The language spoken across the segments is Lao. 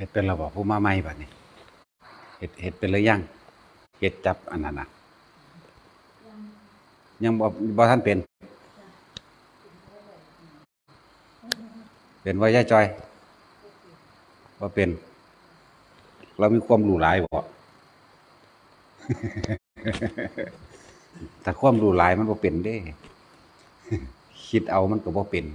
ເຮັດເປັນແລ້ວບໍ່ ຜູ້ມາໃໝ່ບັດນີ້? ເຮັດ ເຮັດເປັນຫຼືຍັງ? ເຮັດຈັບອັນນັ້ນນະ? ຍັງບໍ່ ບໍ່ທັນເປັນ? ເປັນບໍ່ຍາຍຈ່ອຍ? ບໍ່ເປັນ. ລາວມີຄວາມຮູ້ຫຼາຍບໍ່? ຖ້າຄວາມຮູ້ຫຼາຍມັນບໍ່ເປັນເດ້. ຄິດເອົາມັນກໍບໍ່ເປັນ.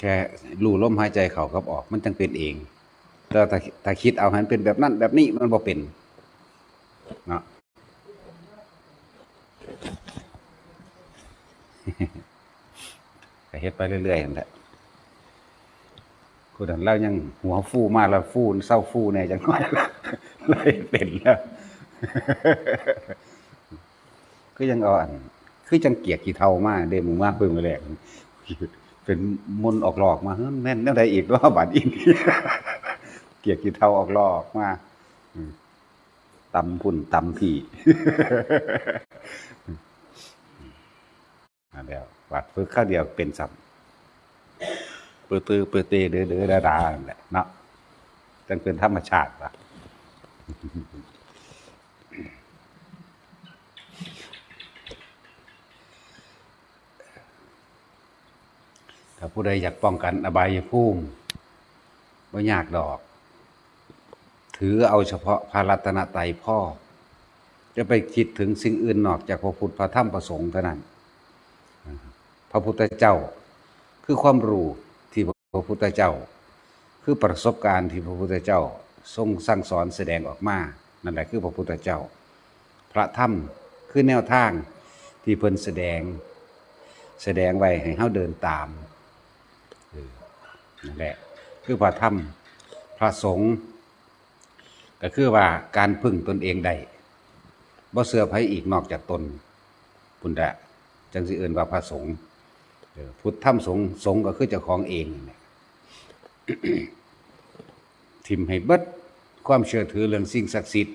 ແຄ່ຮູ້ລົມຫາຍໃຈເຂົ້າກັບອອກ ມັນຈັ່ງເປັນເອງ. ແຕ່ວ່າຖ້າ ຖ້າຄິດເອົາໃຫ້ມັນເປັນແບບນັ້ນແບບນີ້ ມັນບໍ່ເປັນເນາະ. ກໍເຮັດໄປເລື້ອຍໆຫັ້ນແຫຼະ. ຜູ້ນັ້ນລາວຍັງຫົວຟູມາ ລາວຟູ ເຊົາຟູແດ່ຈັກໜ້ອຍ ລາວເຮັດເປັນແລ້ວ. ຄືຍັງເອົາອັນ ຄືຈັ່ງກຽກຂີ້ເທົາມາເດ້ ມື້ມາເບິ່ງມື້ແລກ ເປັນມົນອອກລອກມາ ເອີ ແມ່ນແນວໃດອີກເນາະບາດນີ້. ກຽກຂີ້ເທົາອອກລອກມາ ອືມ ຕຳພຸ້ນຕຳພີ້ ອັນແລ້ວ ບາດຝຶກຄາວດຽວເປັນຊ້ຳ ປຶຕື້ປຶຕີ ເດີໆດາໆ ນັ້ນແຫຼະເນາະ ຈັ່ງເປັນທຳມະຊາດວ່າ. ຖ້າຜູ້ໃດຢາກປ້ອງກັນອະບາຍຍະພູມ ບໍ່ຍາກດອກ. ຖືເອົາສະເພາະພະລັດຕະນະໄຕພໍ. ຢ່າໄປຄິດເຖິງສິ່ງອື່ນນອກຈາກພະພຸດ ພະທຳ ພະສົງເທົ່ານັ້ນ. ພະພຸດທະເຈົ້າ ຄືຄວາມຮູ້ທີ່ພະພຸດທະເຈົ້າ ຄືປະສົບການທີ່ພະພຸດທະເຈົ້າຊົງສັ່ງສອນສະແດງອອກມາ ນັ້ນແຫຼະຄືພະພຸດທະເຈົ້າ. ພະທຳ ຄືແນວທາງທີ່ເພິ່ນສະແດງ ສະແດງໄວ້ໃຫ້ເຮົາເດີນຕາມ. ເອີ ນັ້ນແຫຼະ ຄືພະທຳ. ພະສົງ ກໍຄືວ່າການເພິ່ງຕົນເອງໄດ້ ບໍ່ເຊື່ອໃຜອີກນອກຈາກຕົນ ພຸ້ນແຫຼະ ຈັ່ງຊິເອີ້ນວ່າພະສົງ. ເອີ ພຸດທຳສົງ ສົງກໍຄືເຈົ້າຂອງເອງນັ້ນແຫຼະ. ຖິ້ມໃຫ້ເບິດຄວາມເຊື່ອຖືເລື່ອງສິ່ງສັກສິດ,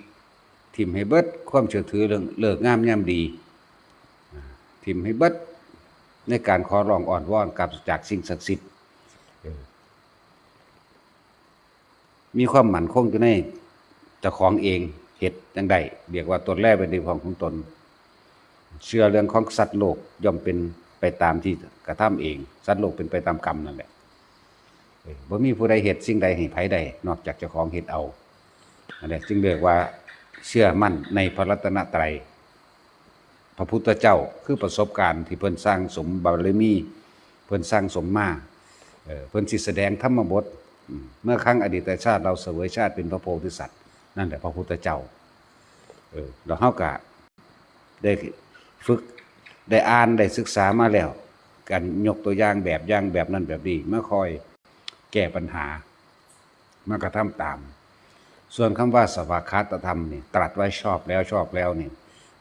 ຖິ້ມໃຫ້ເບິດຄວາມເຊື່ອຖືເລື່ອງເລີກງາມຍາມດີ, ຖິ້ມໃຫ້ເບິດໃນການຂໍຮ້ອງອ້ອນວອນກັບຈາກສິ່ງສັກສິດ. ເອີ ມີຄວາມໝັ້ນຄົງຢູ່ໃນເຈົ້າຂອງເອງ ເຮັດຈັ່ງໃດ ເອີ້ນວ່າຕົນແລເປັນທີ່ພອງຂອງຕົນ. ເຊື່ອເລື່ອງຂອງສັດໂລກ ຍ່ອມເປັນໄປຕາມທີ່ກະທຳເອງ, ສັດໂລກເປັນໄປຕາມກຳນັ້ນແຫຼະ. ເອີ ບໍ່ມີຜູ້ໃດເຮັດສິ່ງໃດໃຫ້ໃຜໄດ້ ນອກຈາກເຈົ້າຂອງເຮັດເອົາ. ນັ້ນແຫຼະ ຈຶ່ງເອີ້ນວ່າເຊື່ອໝັ້ນໃນພະລັດຕະນະໄຕ. ພະພຸດທະເຈົ້າ ຄືປະສົບການທີ່ເພິ່ນສັ່ງສົມບາລະມີ ເພິ່ນສັ່ງສົມມາ ເອີ ເພິ່ນຊິສະແດງທຳມະບົດ ເມື່ອຄັ້ງອະດີດຕະຊາດ ລາວສະເຫວີຍຊາດເປັນພະໂພທິສັດ ນັ້ນແຫຼະພະພຸດທະເຈົ້າ. ເອີ ແລ້ວເຮົາກະໄດ້ຝຶກ ໄດ້ອ່ານ ໄດ້ສຶກສາມາແລ້ວ ການຍົກຕົວຢ່າງແບບຢ່າງແບບນັ້ນແບບນີ້ ມາຄອຍແກ້ບັນຫາ ມາກະທຳຕາມ. ສ່ວນຄຳວ່າສະຫວາກຂາຕະທຳນີ້ ຕລັດໄວ້ຊອບແລ້ວ ຊອບແລ້ວນີ້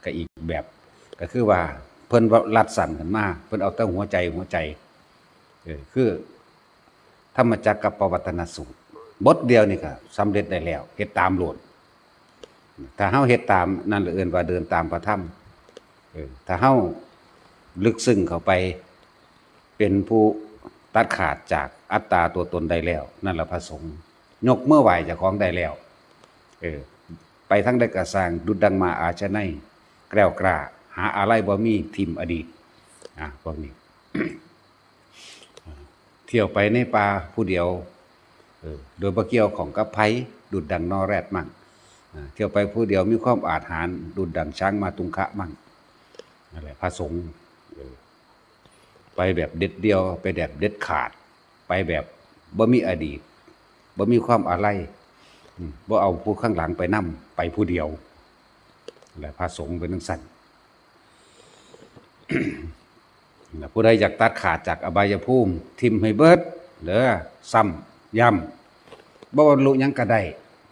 ກະອີກແບບ ກະຄືວ່າເພິ່ນເວົ້າລັດສັ້ນຂຶ້ນມາ ເພິ່ນເອົາແຕ່ຫົວໃຈ ຫົວໃຈ ເອີ ຄືທຳມະຈັກກັບປະວັດຕະນະສູດ ບົດດຽວນີ້ກະສຳເລັດໄດ້ແລ້ວ ເຮັດຕາມໂລດ. ຖ້າເຮົາເຮັດຕາມ ນັ້ນລະເອີ້ນວ່າເດີນຕາມພະທຳ. ເອີ ຖ້າເຮົາເລິກເຊິ່ງເຂົ້າໄປ ເປັນຜູ້ຕັດຂາດຈາກອັດຕາຕົວຕົນໄດ້ແລ້ວ ນັ້ນລະພະສົງ. ຍົກມືໄຫວ້ເຈົ້າຂອງໄດ້ແລ້ວ ເອີ ໄປທາງໃດກະຊ່າງ ດຸດດັ່ງມ້າອາຊະໄນ ແກລ້ວກ້າ ຫາອາໄລບໍ່ມີ ຖິ້ມອະດີດ ອາ ພວກນີ້. ທ່ຽວໄປໃນປ່າຜູ້ດຽວ ເອີ ໂດຍບໍ່ກ່ຽວຂ້ອງກັບໃຜ ດຸດດັ່ງໜໍ່ແຣດມັ້ງ ທ່ຽວໄປຜູ້ດຽວມີຄວາມອາດຫານ ດຸດດັ່ງຊ້າງມາຕຸງຄະມັ້ງ. ນັ້ນແຫຼະພະສົງ ເອີ ໄປແບບເດັດດ່ຽວ ໄປແບບເດັດຂາດ ໄປແບບບໍ່ມີອະດີດ ບໍ່ມີຄວາມອາໄລ ບໍ່ເອົາຜູ້ຂ້າງຫຼັງໄປນຳ ໄປຜູ້ດຽວ. ແລະ ພະສົງເປັນຈັ່ງຊັ້ນ. ຜູ້ໃດຢາກຕັດຂາດຈາກອະບາຍະພູມ ຖິ້ມໃຫ້ເບິດເດີ ຊ້ຳຢ້ຳ ບໍ່ບັນລຸຫຍັງກະໄດ້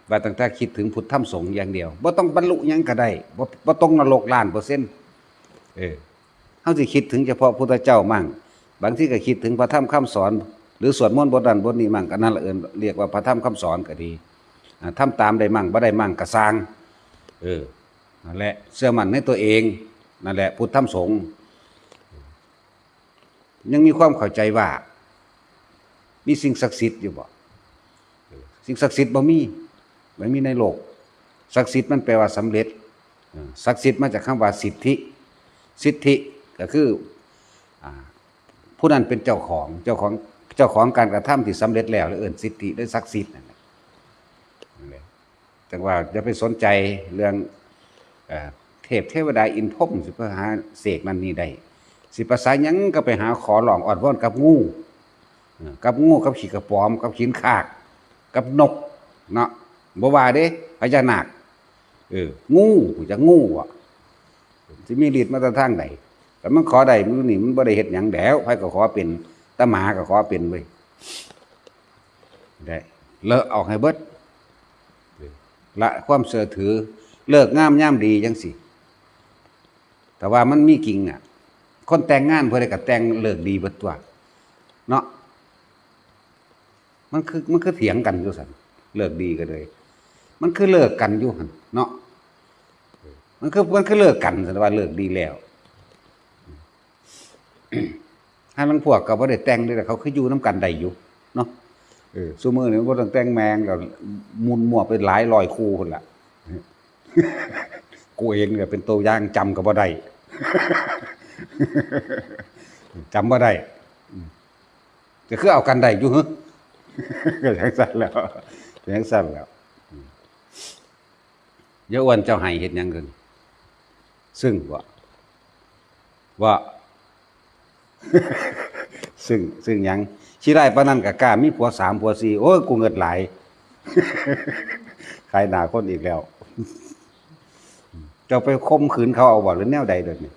ວ່າຕັ້ງແຕ່ຄິດເຖິງພຸດທຳສົງຢ່າງດຽວ ບໍ່ຕ້ອງບັນລຸຫຍັງກະໄດ້ ບໍ່ ບໍ່ຕົກນະລົກລ້ານເປີເຊັນ. ເອີ ເຮົາຊິຄິດເຖິງສະເພາະພຸດທະເຈົ້າມັ້ງ ບາງທີກະຄິດເຖິງພະທຳຄຳສອນ ຫຼື ສວດມົນບົດນັ້ນບົດນີ້ມັ້ງ ກະນັ້ນລະເອີ້ນ ຮຽກວ່າພະທຳຄຳສອນກະດີ ອາ ທຳຕາມໄດ້ມັ້ງ ບໍ່ໄດ້ມັ້ງກະຊ່າງ ເອີ ນັ້ນແຫຼະ ເຊື່ອໝັ້ນໃນຕົວເອງ ນັ້ນແຫຼະ ພຸດທຳສົງ. ຍັງມີຄວາມເຂົ້າໃຈວ່າມີສິ່ງສັກສິດຢູ່ບໍ່? ເອີ ສິ່ງສັກສິດບໍ່ມີ, ບໍ່ມີໃນໂລກ. ສັກສິດມັນແປວ່າສຳເລັດ. ເອີ ສັກສິດມາຈາກຄຳວ່າສິດທິ. ສິດທິກໍຄື ອ່າ ຜູ້ນັ້ນເປັນເຈົ້າຂອງ, ເຈົ້າຂອງ, ເຈົ້າຂອງການກະທຳທີ່ສຳເລັດແລ້ວ ແລ້ວເອີ້ນສິດທິ ຫຼື ສັກສິດນັ້ນແຫຼະ. ຈັ່ງວ່າຢ່າໄປສົນໃຈເລື່ອງ ເອີ ເທບເທວະດາອິນພົມ ຊິໄປຫາເສກນັ້ນນີ້ໄດ້, ຊິພາສາຫຍັງກໍໄປຫາຂໍຮ້ອງອ້ອນວອນກັບງູ, ເອີ ກັບງູ, ກັບຂີ້ກະປອມ, ກັບຂີນຂາກ, ກັບນົກເນາະ, ບໍ່ວ່າເດ້ ພະຍານາກ, ເອີ ງູ, ຮູ້ຈັກງູບໍ່? ຊິມີລິດມາແຕ່ທາງໃດ? ແຕ່ມັນຂໍໄດ້ມື້ນີ້ ມັນບໍ່ໄດ້ເຮັດຫຍັງແລ້ວ, ໃຜກໍຂໍເປັນ, ຕາໝາກໍຂໍເປັນເວີຍ. ໄດ້ ເລີກອອກໃຫ້ເບິດ, ລະຄວາມເຊື່ອຖື, ເລີກງາມຍາມດີຈັ່ງຊີ້. ແຕ່ວ່າມັນມີຈິງນະ, ຄົນແຕ່ງງານຜູ້ໃດກໍແຕ່ງເລີກດີເບິດຕົວະ ເນາະ. ມັນຄື ມັນຄືຖຽງກັນຢູ່ຊັ້ນ, ເລີກດີກໍເລີຍ, ມັນຄືເລີກກັນຢູ່ຫັ້ນເນາະ, ມັນຄື ມັນຄືເລີກກັນຊັ້ນ ວ່າເລີກດີແລ້ວ. ຫາລາງພວກກໍບໍ່ໄດ້ແຕ່ງເດ້, ແຕ່ເຂົາຄືຢູ່ນຳກັນໄດ້ຢູ່ເນາະ. ເອີ ຊຸມື້ນີ້ມັນບໍ່ຕ້ອງແຕ່ງແມ່ງ ກໍໝຸ່ນມົ້ວໄປຫຼາຍຮ້ອຍຄູ່ພຸ້ນລະ. ກູເອງກໍເປັນຕົວຢ່າງ, ຈຳກໍບໍ່ໄດ້, ຈຳບໍ່ໄດ້, ກໍຄືເອົາກັນໄດ້ຢູ່ຫຶ? ກໍຈັ່ງຊັ້ນແລ້ວ, ຈັ່ງຊັ້ນແລ້ວ. ຍາຍອ້ວນ ເຈົ້າໄຫ້ເຮັດຫຍັງ? ຊຶ້ງບໍ່? ບໍ່. ຊຶ້ງ ຊຶ້ງຫຍັງ? ຂີ້ຮ້າຍປານນັ້ນກໍກ້າມີຜົວສາມຜົວສີ່. ໂອ້ຍ ກູເງິດຫຼາຍ. ຂາຍໜ້າຄົນອີກແລ້ວ. ເຈົ້າໄປຂົ່ມຂືນເຂົາເອົາບໍ່ ຫຼືແນວໃດເດີນີ້?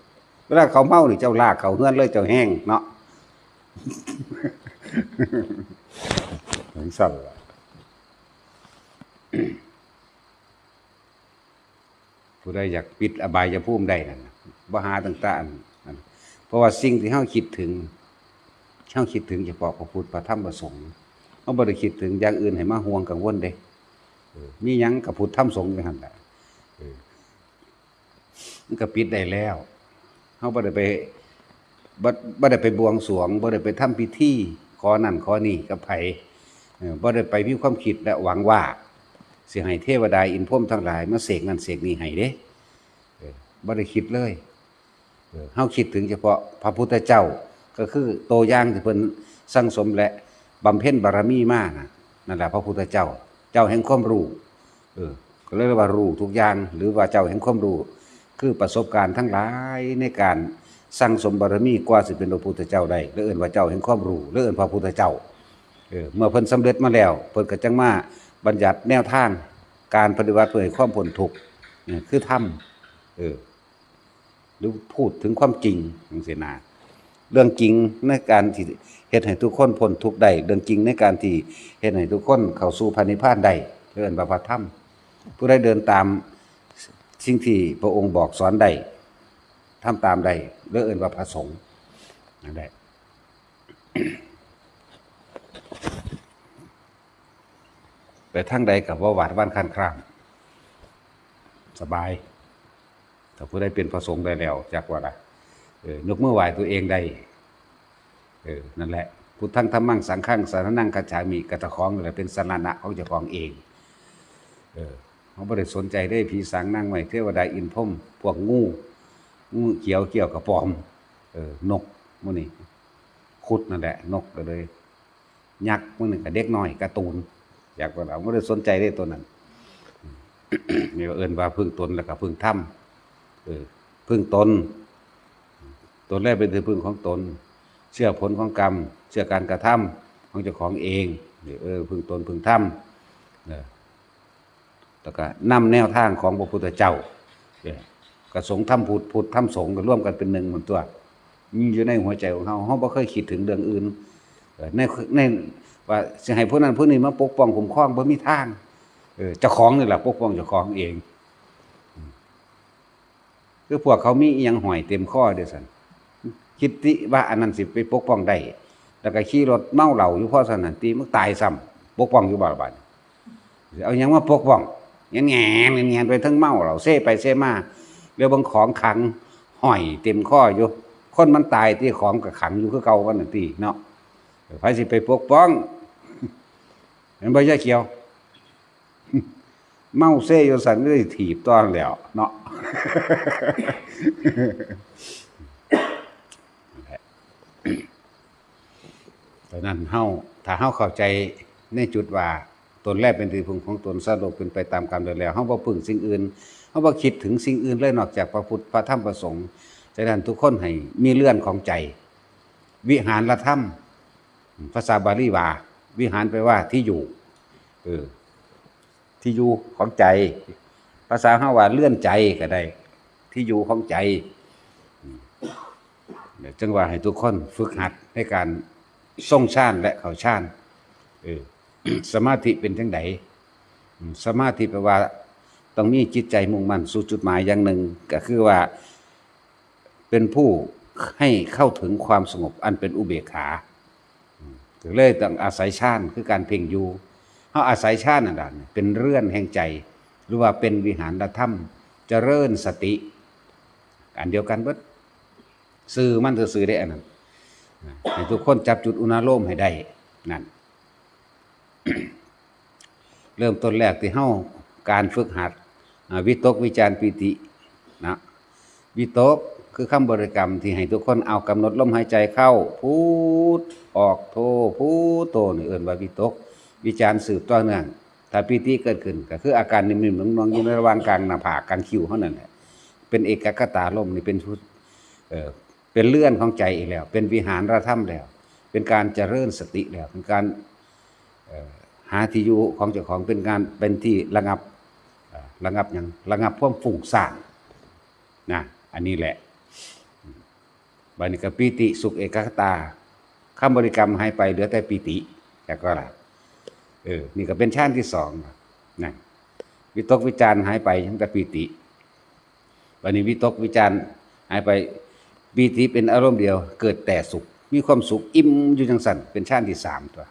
ເວລາເຂົາເມົານີ້ ເຈົ້າລາກເຂົ້າເຮືອນເລີຍ, ເຈົ້າແຮງເນາະ. ຈັ່ງຊັ້ນລະ. ຜູ້ໃດຢາກປິດອະບາຍຍະພູມໄດ້ນັ້ນນະ, ບໍ່ຫາຕັ້ງແຕ່ອັນ ອັນ ເພາະວ່າສິ່ງທີ່ເຮົາຄິດເຖິງ, ເຮົາຄິດເຖິງສະເພາະພະພຸດ ພະທຳ ພະສົງ, ເຮົາບໍ່ໄດ້ຄິດເຖິງຢ່າງອື່ນໃຫ້ມາຫ່ວງກັງວົນເດ້. ເອີ ມີຫຍັງກໍພຸດ ທຳ ສົງຢູ່ຫັ້ນແຫຼະ. ເອີ ມັນກໍປິດໄດ້ແລ້ວ. ເຮົາບໍ່ໄດ້ໄປ ບໍ່ ບໍ່ໄດ້ໄປບວງສວງ, ບໍ່ໄດ້ໄປທຳພິທີຂໍນັ້ນຂໍນີ້ກັບໃຜ, ເອີ ບໍ່ໄດ້ໄປມີຄວາມຄິດ ແລະ ຫວັງວ່າຊິໃຫ້ເທວະດາອິນພົມທັງຫຼາຍມາເສກນັ້ນເສກນີ້ໃຫ້ເດ້. ເອີ ບໍ່ໄດ້ຄິດເລີຍ. ເອີ ເຮົາຄິດເຖິງສະເພາະພະພຸດທະເຈົ້າ, ກໍຄືໂຕຢ່າງທີ່ເພິ່ນສັ່ງສົມ ແລະ ບຳເພັນບາລະມີມານະ, ນັ້ນແຫຼະພະພຸດທະເຈົ້າ, ເຈົ້າແຫ່ງຄວາມຮູ້. ເອີ ກໍເລີຍວ່າຮູ້ທຸກຢ່າງ ຫຼືວ່າເຈົ້າແຫ່ງຄວາມຮູ້, ຄືປະສົບການທັງຫຼາຍໃນການສັ່ງສົມບາລະມີກວ່າຊິເປັນພະພຸດທະເຈົ້າໄດ້, ເລີຍເອີ້ນວ່າເຈົ້າແຫ່ງຄວາມຮູ້, ເລີຍເອີ້ນພະພຸດທະເຈົ້າ. ເອີ ເມື່ອເພິ່ນສຳເລັດມາແລ້ວ, ເພິ່ນກໍຈັ່ງມາບັນຍັດແນວທາງການປະຕິບັດເພື່ອໃຫ້ຄວາມພົ້ນທຸກ, ເອີ ຄືທຳ. ເອີ ຫຼື ພູດເຖິງຄວາມຈິງຈັ່ງຊີ້ນະ. ເລື່ອງຈິງໃນການທີ່ເຮັດໃຫ້ທຸກຄົນພົ້ນທຸກໄດ້, ເລື່ອງຈິງໃນການທີ່ເຮັດໃຫ້ທຸກຄົນເຂົ້າສູ່ພະນິບພານໄດ້, ເອີ້ນວ່າພະທຳ. ຜູ້ໃດເດີນຕາມສິ່ງທີ່ພະອົງບອກສອນໄດ້, ທຳຕາມໄດ້, ເລີຍເອີ້ນວ່າພະສົງ. ນັ້ນແຫຼະ. ໄປທາງໃດກໍບໍ່ຫວາດຫວັ່ນຄານຄລາມ, ສະບາຍ. ຖ້າຜູ້ໃດເປັນພະສົງໄດ້ແລ້ວ ຈັກວ່າລະ, ເອີ ຍົກມືໄຫວ້ຕົວເອງໄດ້. ເອີ ນັ້ນແຫຼະ, ພຸດທັງທຳມັງສັງຄັງສະຣະນັງຄັດສາມິ, ກໍເຈົ້າຂອງນັ້ນແຫຼະເປັນສະຣະນະຂອງເຈົ້າຂອງເອງ. ເອີ ເຮົາບໍ່ໄດ້ສົນໃຈເດ້ ຜີສາງນາງໄມ້ ເທວະດາອິນພົມ, ພວກງູ, ງູຂຽວ ກ້ຽວກະປອມ, ເອີ ນົກ ໝູ່ນີ້, ຄຸດນັ້ນແຫຼະ, ນົກກໍເລີຍ. ຍັກ ມື້ໜຶ່ງກໍເດັກນ້ອຍ ກາຕູນ ຢາກວ່າ ເຮົາບໍ່ໄດ້ສົນໃຈເດ້ຕົວນັ້ນ. ນີ້ກໍເອີ້ນວ່າເພິ່ງຕົນ ແລ້ວກໍເພິ່ງທຳ. ເອີ ເພິ່ງຕົນ, ຕົນແລເປັນທີ່ເພິ່ງຂອງຕົນ, ເຊື່ອຜົນຂອງກຳ, ເຊື່ອການກະທຳຂອງເຈົ້າຂອງເອງ. ເອີ ເພິ່ງຕົນເພິ່ງທຳ. ເອີ ແລ້ວກໍນຳແນວທາງຂອງພະພຸດທະເຈົ້າ, ເອີ ກະສົງທຳພຸດ, ພຸດທຳສົງ ກໍລວມກັນເປັນໜຶ່ງໝົດຕົວະ. ມີຢູ່ໃນຫົວໃຈຂອງເຮົາ, ເຮົາບໍ່ເຄີຍຄິດເຖິງເລື່ອງອື່ນ, ເອີ ໃນ, ໃນວ່າຊິໃຫ້ຜູ້ນັ້ນຜູ້ນີ້ມາປົກປ້ອງຄຸ້ມຄອງ, ບໍ່ມີທາງ. ເອີ ເຈົ້າຂອງນີ້ລະປົກປ້ອງເຈົ້າຂອງເອງ. ຄືພວກເຂົາມີອີ່ຫຍັງຫ້ອຍເຕັມຄໍເດ້ຊັ້ນ, ຄິດຕິວ່າອັນນັ້ນຊິໄປປົກປ້ອງໄດ້, ແລ້ວກໍຂີ່ລົດເມົາເຫຼົ້າຢູ່ພໍສ່ຳນັ້ນຕິ, ມັນຕາຍຊ້ຳ, ປົກປ້ອງຢູ່ບໍ່ລະບາດນີ້? ເອົາຫຍັງມາປົກປ້ອງ? ແງ່ນໆ ແງ່ນໆ ໄປເທິງເມົາເຫຼົ້າ, ເຊໄປເຊມາ, ແລ້ວເບິ່ງຂອງຂັງຫ້ອຍເຕັມຄໍຢູ່, ໂຄ ຄົນມັນຕາຍຕິ ຂອງກໍຂັງຢູ່ຄືເກົ່າມັນນັ້ນຕິເນາະ. ໃຜຊິໄປປົກປ້ອງ? ແມ່ນບໍ່ ຍາຍຂຽວ? ເມົາເຊຢູ່ຊັ້ນ ກໍໄດ້ຖີບຕໍ່ແລ້ວເນາະ. ສະນັ້ນເຮົາ ຖ້າເຮົາເຂົ້າໃຈໃນຈຸດວ່າ ຕົນແລເປັນທີ່ເພິ່ງຂອງຕົນ ສັດໂລກເປັນໄປຕາມກຳເດີດແລ້ວ ເຮົາບໍ່ເພິ່ງສິ່ງອື່ນ ເຮົາບໍ່ຄິດເຖິງສິ່ງອື່ນເລີຍ ນອກຈາກພະພຸດ ພະທຳ ພະສົງ. ສະນັ້ນທຸກຄົນໃຫ້ມີເຮືອນຂອງໃຈ ວິຫານລະທຳ ພາສາບາລີວ່າ ວິຫານແປວ່າທີ່ຢູ່ ເອີ ທີ່ຢູ່ຂອງໃຈ. ພາສາເຮົາວ່າເຮືອນໃຈກໍໄດ້ ທີ່ຢູ່ຂອງໃຈ. ອືມ ຈັ່ງວ່າໃຫ້ທຸກຄົນຝຶກຫັດໃນການຊົງຊານ ແລະ ເຂົ້າຊານ. ເອີ ສະມາທິເປັນຈັ່ງໃດ? ອືມ ສະມາທິແປວ່າຕ້ອງມີຈິດໃຈມຸ່ງໝັ້ນສູ່ຈຸດໝາຍຢ່າງໜຶ່ງ ກໍຄືວ່າ ເປັນຜູ້ໃຫ້ເຂົ້າເຖິງຄວາມສະຫງົບອັນເປັນອຸເບກຂາ. ອືມ ກໍເລີຍຕ້ອງອາໄສຊານ ຄືການເພັ່ງຢູ່. ເຮົາອາໄສຊານນັ້ນລະ ເປັນເຮືອນແຫ່ງໃຈ ຫຼືວ່າເປັນວິຫານລະທຳ ຈະເລີນສະຕິ ອັນດຽວກັນເບິດ. ຊື່ມັນຊື່ໆເດ້ອັນນັ້ນ. ໃຫ້ທຸກຄົນຈັບຈຸດອຸນາໂລມໃຫ້ໄດ້ນັ້ນ. ເລີ່ມຕົ້ນແລກທີ່ເຮົາ ການຝຶກຫັດ ອາ ວິຕົກ ວິຈານ ປີຕິນະ. ວິຕົກຄືຄຳບໍລິກຳທີ່ໃຫ້ທຸກຄົນເອົາກຳນົດລົມຫາຍໃຈເຂົ້າ ພຸດ ອອກ ໂທ ພຸດ ໂທ ນີ້ເອີ້ນວ່າວິຕົກ. ວິຈານ ສືບຕໍ່ເນື່ອງ. ຖ້າປີຕິເກີດຂຶ້ນ ກໍຄືອາການໜຶ່ງໆໜ່ວງໆຢູ່ໃນລະຫວ່າງກາງໜ້າຜາກ ກາງຄິ້ວເຮົານັ້ນແຫຼະ ເປັນເອກະກະຕາລົມ ນີ້ເປັນ ເອີ ເປັນເຮືອນຂອງໃຈອີກແລ້ວ ເປັນວິຫານລະທຳແລ້ວ ເປັນການຈະເລີນສະຕິແລ້ວ ເປັນການ ເອີ ຫາທີ່ຢູ່ຂອງເຈົ້າຂອງ ເປັນການ ເປັນທີ່ລະງັບ ເອີ ລະງັບຫຍັງ? ລະງັບຄວາມຟຸ້ງສ້ານນະ. ອັນນີ້ແຫຼະ ບາດນີ້ກໍປີຕິ ສຸກ ເອກະກະຕາ ຄຳບໍລິກຳຫາຍໄປ ເຫຼືອແຕ່ປີຕິ ຈັກວ່າລະ. ເອີ ນີ້ກໍເປັນຊານທີສອງນະ. ວິຕົກ ວິຈານຫາຍໄປ ຍັງແຕ່ປີຕິ. ບາດນີ້ວິຕົກ ວິຈານຫາຍໄປ ປີຕິເປັນອາລົມດຽວ ເກີດແຕ່ສຸກ ມີຄວາມສຸກອີ່ມຢູ່ຈັ່ງຊັ້ນ ເປັນຊານທີສາມຕົວະ.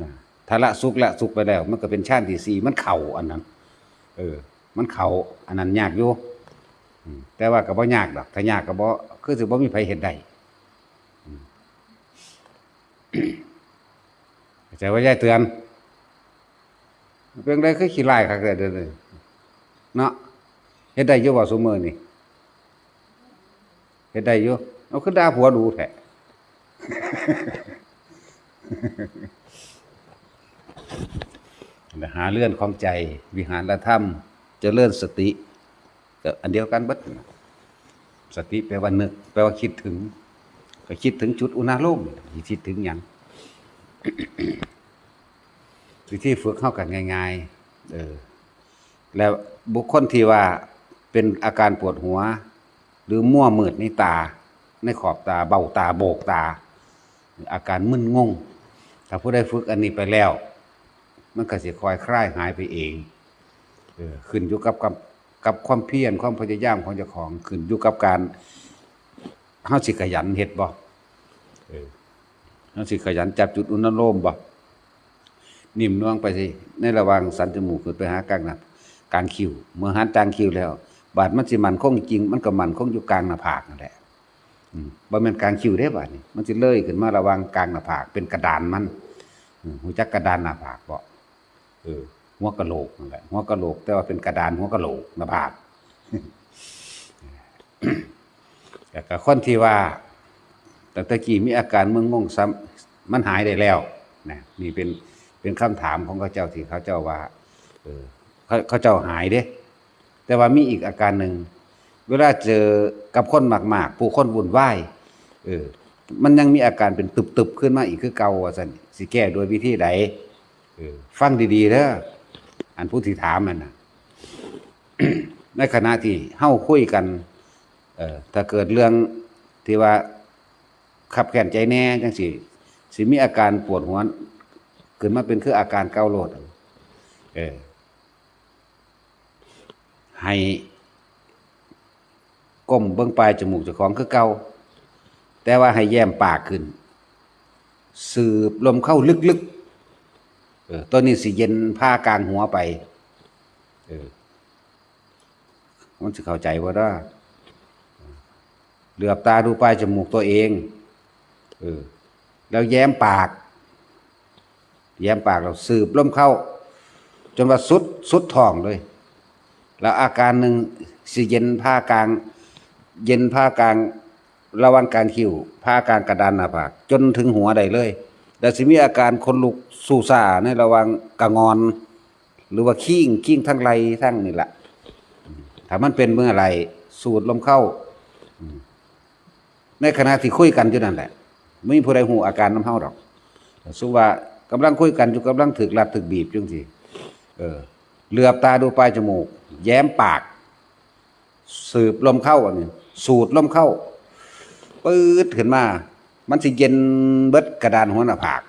ນະ ຖ້າລະສຸກ ລະສຸກໄປແລ້ວ ມັນກໍເປັນຊານທີສີ່ ມັນເຂົ້າອັນນັ້ນ. ເອີ ມັນເຂົ້າອັນນັ້ນຍາກຢູ່. ອືມ ແຕ່ວ່າກໍບໍ່ຍາກດອກ ຖ້າຍາກກໍບໍ່ ຄືຊິບໍ່ມີໃຜເຮັດໄດ້. ອືມ ເຂົ້າໃຈບໍ່ ຍາຍເຕືອນ? ເປັນໃດຄືຂີ້ຮ້າຍຄັກແທ້ເດີເນາະ? ເຮັດໄດ້ຢູ່ບໍ່ຊຸມື້ນີ້? ເຮັດໄດ້ຢູ່. ເອົາ ຄືດ່າຜົວດຸແທ້? ຫາເຮືອນຂອງໃຈ ວິຫານລະທຳ ຈະເລີນສະຕິ ກໍອັນດຽວກັນເບິດ. ສະຕິແປວ່ານຶກ ແປວ່າຄິດເຖິງ ກໍຄິດເຖິງຈຸດອຸນາໂລມ ຊິຄິດເຖິງຫຍັງ? ວິທີຝຶກເຮົາກໍງ່າຍໆ ເອີ ແລ້ວບຸກຄົນທີ່ວ່າເປັນອາການປວດຫົວ ຫຼືມົວມືດໃນຕາ ໃນຂອບຕາ ເບົ້າຕາ ໂບກຕາ ອາການມຶນງົງ ຖ້າຜູ້ໃດຝຶກອັນນີ້ໄປແລ້ວ ມັນກໍຊິຄ່ອຍຄາຍຫາຍໄປເອງ. ເອີ ຂຶ້ນຢູ່ກັບ ກັບ ກັບຄວາມພຽນ ຄວາມພະຍາຍາມຂອງເຈົ້າຂອງ ຂຶ້ນຢູ່ກັບການ ເຮົາຊິຂະຫຍັນເຮັດບໍ່? ເອີ ເຮົາຊິຂະຫຍັນຈັບຈຸດອຸນາໂລມບໍ່? ໜິ້ມນວງໄປໃນລະຫວ່າງສັນຈະມູກຂຶ້ນໄປຫາກາງໜ້າ ກາງຄິ້ວ ເມື່ອຫັນກາງຄິ້ວແລ້ວ ບາດມັນຊິໝັ້ນຄົງຈິງ ມັນກໍໝັ້ນຄົງຢູ່ກາງໜ້າຜາກນັ້ນແຫຼະ. ອືມ ບໍ່ແມ່ນກາງຄິ້ວເດ້ບາດນີ້ ມັນຊິເລີຍຂຶ້ນມາລະຫວ່າງກາງໜ້າຜາກ ເປັນກະດານມັນ. ອືມ ຮູ້ຈັກກະດານໜ້າຜາກບໍ່? ເອີ ຫົວກະໂຫຼກນັ້ນແຫຼະ ຫົວກະໂຫຼກ ແຕ່ວ່າເປັນກະດານຫົວກະໂຫຼກ ໜ້າຜາກ. ແລ້ວກໍຄົນທີ່ວ່າຕັ້ງແຕ່ກີ້ມີອາການມຶນງົງ ຊ້ຳ ມັນຫາຍໄດ້ແລ້ວນະ. ນີ້ເປັນ ເປັນຄຳຖາມຂອງເຂົາເຈົ້າ ທີ່ເຂົາເຈົ້າວ່າ ເອີ ເຂົາ ເຂົາເຈົ້າຫາຍເດ້. ແຕ່ວ່າມີອີກອາການໜຶ່ງ ເວລາເຈີກັບຄົນມາກໆ ຜູ້ຄົນວຸ່ນວາຍ ເອີ ມັນຍັງມີອາການເປັນຕຶບໆຂຶ້ນມາອີກຄືເກົ່າ ວ່າຊັ້ນ ຊິແກ້ດ້ວຍວິທີໃດ? ເອີ ຟັງດີໆເດີ ອັນຜູ້ທີ່ຖາມນັ້ນນະ. ໃນຂະນະທີ່ເຮົາຄຸຍກັນ ເອີ ຖ້າເກີດເລື່ອງທີ່ວ່າຄັບແຄ້ນໃຈແດ່ຈັ່ງຊີ້ ຊິມີອາການປວດຫົວຂຶ້ນມາເປັນຄືອາການເກົ່າໂລດ. ເອີ ໃຫ້ກົ້ມເບິ່ງປາຍຈະມູກເຈົ້າຂອງຄືເກົ່າ ແຕ່ວ່າໃຫ້ແຍ້ມປາກຂຶ້ນ ສູດລົມເຂົ້າລຶກໆ. ເອີ ຕົວນີ້ຊິເຢັນພາກາງຫົວໄປ. ເອີ ມັນຊິເຂົ້າໃຈບໍ່ເນາະ? ເຫຼືອບຕາດູປາຍຈະມູກຕົວເອງ ເອີ ແລ້ວແຍ້ມປາກ ແຍ້ມປາກແລ້ວສູດລົມເຂົ້າ ຈົນວ່າສຸດ ສຸດທ້ອງເລີຍ ແລ້ວອາການໜຶ່ງຊິເຢັນຜ່າກາງ ເຢັນຜ່າກາງ ລະຫວ່າງກາງຄິ້ວ ຜ່າກາງກະດານໜ້າຜາກ ຈົນເຖິງຫົວໄດ້ເລີຍ ແລ້ວຊິມີອາການຂົນລຸກຊູ່ຊາໃນລະຫວ່າງກະງ່ອນ ຫຼືວ່າຄີງ ຄີງທັງໄຫຼ່ທັງນີ້ລະ ຖ້າມັນເປັນເມື່ອໄຫຼ ສູດລົມເຂົ້າ ໃນຂະນະທີ່ຄຸຍກັນຢູ່ນັ້ນແຫຼະ ບໍ່ມີຜູ້ໃດຮູ້ອາການນຳເຮົາດອກ ສົມມຸດວ່າກຳລັງຄຸຍກັນຢູ່ ກຳລັງຖືກລັດຖືກບີບຈັ່ງຊີ້ ເອີ ເຫຼືອບຕາດູປາຍຈະມູກ ແຍ້ມປາກ ສູດລົມເຂົ້າ ອັນນີ້ ສູດລົມເຂົ້າ ປຶດຂຶ້ນມາ ມັນຊິເຢັນເບິດກະດານຫົວໜ້າຜາກ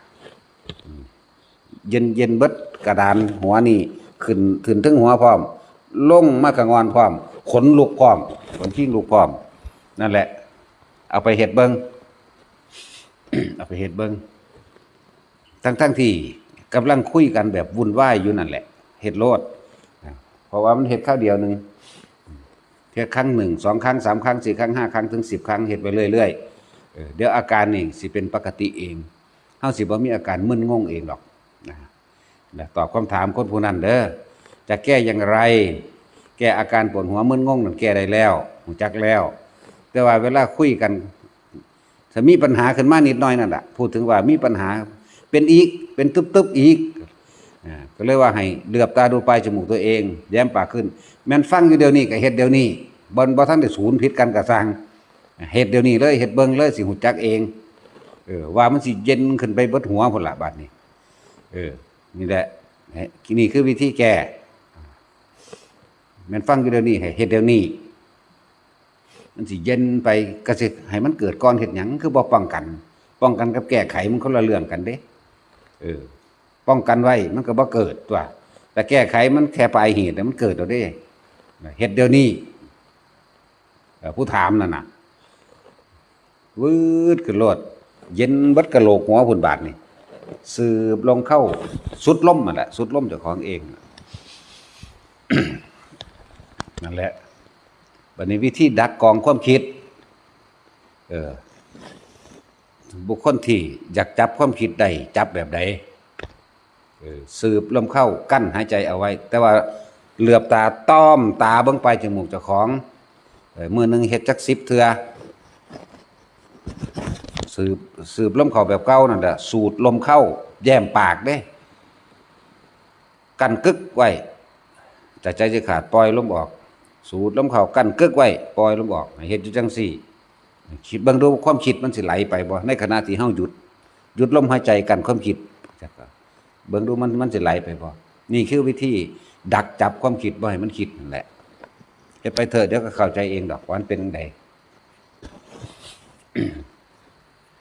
ເຢັນ ເຢັນເບິດກະດານຫົວນີ້ ຂຶ້ນ ຂຶ້ນເທິງຫົວພ້ອມ ລົງມາກະງ່ອນພ້ອມ ຂົນລຸກພ້ອມ ຂົນຄີງລຸກພ້ອມ ນັ້ນແຫຼະ ເອົາໄປເຮັດເບິ່ງ ເອົາໄປເຮັດເບິ່ງ ທັງໆທີ່ກຳລັງຄຸຍກັນແບບວຸ່ນວາຍຢູ່ນັ້ນແຫຼະ ເຮັດໂລດ ເພາະວ່າມັນເຮັດຄາວດຽວໜຶ່ງ ເຮັດຄັ້ງໜຶ່ງ ສອງຄັ້ງ ສາມຄັ້ງ ສີ່ຄັ້ງ ຫ້າຄັ້ງ ເຖິງສິບຄັ້ງ ເຮັດໄປເລື້ອຍໆ ເອີ ດຽວອາການນີ້ຊິເປັນປົກກະຕິເອງ ເຮົາຊິບໍ່ມີອາການມຶນງົງເອງດອກນະ ແລະ ຕອບຄຳຖາມຄົນຜູ້ນັ້ນເດີ ຈະແກ້ຢ່າງໃດ ແກ້ອາການປວດຫົວມຶນງົງນັ້ນແກ້ໄດ້ແລ້ວ ຮູ້ຈັກແລ້ວ ແຕ່ວ່າເວລາຄຸຍກັນ ຖ້າມີບັນຫາຂຶ້ນມານິດໜ້ອຍນັ້ນລະ ພູດເຖິງວ່າມີບັນຫາ ເປັນອີກ ເປັນຕຶບໆອີກ ອາ ກໍເລີຍວ່າໃຫ້ເຫຼືອບຕາດູປາຍຈະມູກຕົວເອງ ແຍ້ມປາກຂຶ້ນ ແມ່ນຟັງຢູ່ດຽວນີ້ກໍເຮັດດຽວນີ້ ບໍ່ ບໍ່ທັນໄດ້ສູນຜິດກັນກໍຊ່າງ ເຮັດດຽວນີ້ເລີຍ ເຮັດເບິ່ງເລີຍ ຊິຮູ້ຈັກເອງ ເອີ ວ່າມັນຊິເຢັນຂຶ້ນໄປເບິດຫົວພຸ້ນລະບາດນີ້ ເອີ ນີ້ແຫຼະ ນີ້ຄືວິທີແກ້ ແມ່ນຟັງຢູ່ດຽວນີ້ ໃຫ້ເຮັດດຽວນີ້ ມັນຊິເຢັນໄປ ກະຊິໃຫ້ມັນເກີດກ່ອນເຮັດຫຍັງ ຄືບໍ່ປ້ອງກັນ ປ້ອງກັນກັບແກ້ໄຂມັນຄົນລະເລື່ອງກັນເດ້ ເອີ ປ້ອງກັນໄວ້ມັນກໍບໍ່ເກີດຕົວະ ແຕ່ແກ້ໄຂມັນແຄ່ປາຍເຫດ ແລ້ວມັນເກີດແລ້ວເດ້ ເຮັດດຽວນີ້ ເອີ ຜູ້ຖາມນັ້ນນະ ວືດຂຶ້ນໂລດ ເຢັນເບິດກະໂຫຼກຫົວພຸ້ນບາດນີ້ ສືບລົງເຂົ້າ ສຸດລົມຫັ້ນແຫຼະ ສຸດລົມເຈົ້າຂອງເອງ ນັ້ນແຫຼະ ບັດນີ້ວິທີດັກກອງຄວາມຄິດ ເອີ ບຸກຄົນທີ່ຢາກຈັບຄວາມຄິດໄດ້ ຈັບແບບໃດ? ເອີ ສູດລົມເຂົ້າ ກັ້ນຫາຍໃຈເອົາໄວ້ ແຕ່ວ່າເຫຼືອບຕາຕ້ອມຕາເບິ່ງປາຍຈະມູກເຈົ້າຂອງ ເອີ ມື້ໜຶ່ງເຮັດຈັກສິບເທື່ອ ສູດ ສູດລົມເຂົ້າແບບເກົ່ານັ້ນແຫຼະ ສູດລົມເຂົ້າ ແຍ້ມປາກເດ້ ກັ້ນກຶກໄວ້ ຖ້າໃຈຊິຂາດ ປ່ອຍລົມອອກ ສູດລົມເຂົ້າ ກັ້ນກຶກໄວ້ ປ່ອຍລົມອອກ ໃຫ້ເຮັດຢູ່ຈັ່ງຊີ້ ຄິດເບິ່ງດູ ຄວາມຄິດມັນຊິໄຫຼໄປບໍ່ ໃນຂະນະທີ່ເຮົາຢຸດ ຢຸດລົມຫາຍໃຈ ກັ້ນຄວາມຄິດ ເບິ່ງດູມັນ ມັນຊິໄຫຼໄປບໍ່? ນີ້ຄືວິທີດັກຈັບຄວາມຄິດບໍ່ໃຫ້ມັນຄິດນັ້ນແຫຼະ ເຮັດໄປເທີະ ດຽວກໍເຂົ້າໃຈເອງດອກວ່າມັນເປັນຈັ່ງໃດ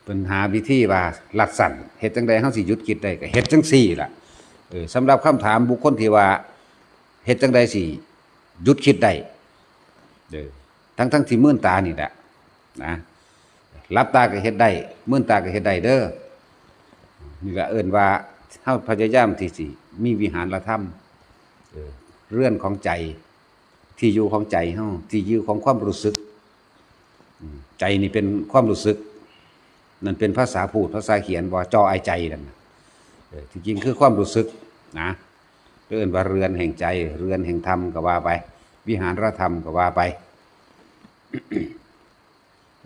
ເພິ່ນຫາວິທີວ່າລັດສັ້ນ ເຮັດຈັ່ງໃດເຮົາຊິຢຸດຄິດໄດ້ ກໍເຮັດຈັ່ງຊີ້ລະ ເອີ ສຳລັບຄຳຖາມບຸກຄົນທີ່ວ່າ ເຮັດຈັ່ງໃດຊິຢຸດຄິດໄດ້ ເອີ ທັງໆທີ່ມືນຕານີ້ແຫຼະນະ ຫຼັບຕາກໍເຮັດໄດ້ ມືນຕາກໍເຮັດໄດ້ເດີ ນີ້ລະເອີ້ນວ່າເຮົາພະຍາຍາມທີ່ຊິມີວິຫານລະທຳ ເອີ ເຮືອນຂອງໃຈ ທີ່ຢູ່ຂອງໃຈເຮົາ ທີ່ຢູ່ຂອງຄວາມຮູ້ສຶກ ອືມ ໃຈນີ້ເປັນຄວາມຮູ້ສຶກ ນັ້ນເປັນພາສາພູດ ພາສາຂຽນ ວ່າຈໍອ້າຍໃຈນັ້ນນະ ເອີ ທີ່ຈິງຄືຄວາມຮູ້ສຶກນະ ເອີ້ນວ່າເຮືອນແຫ່ງໃຈ ເຮືອນແຫ່ງທຳກໍວ່າໄປ ວິຫານລະທຳກໍວ່າໄປ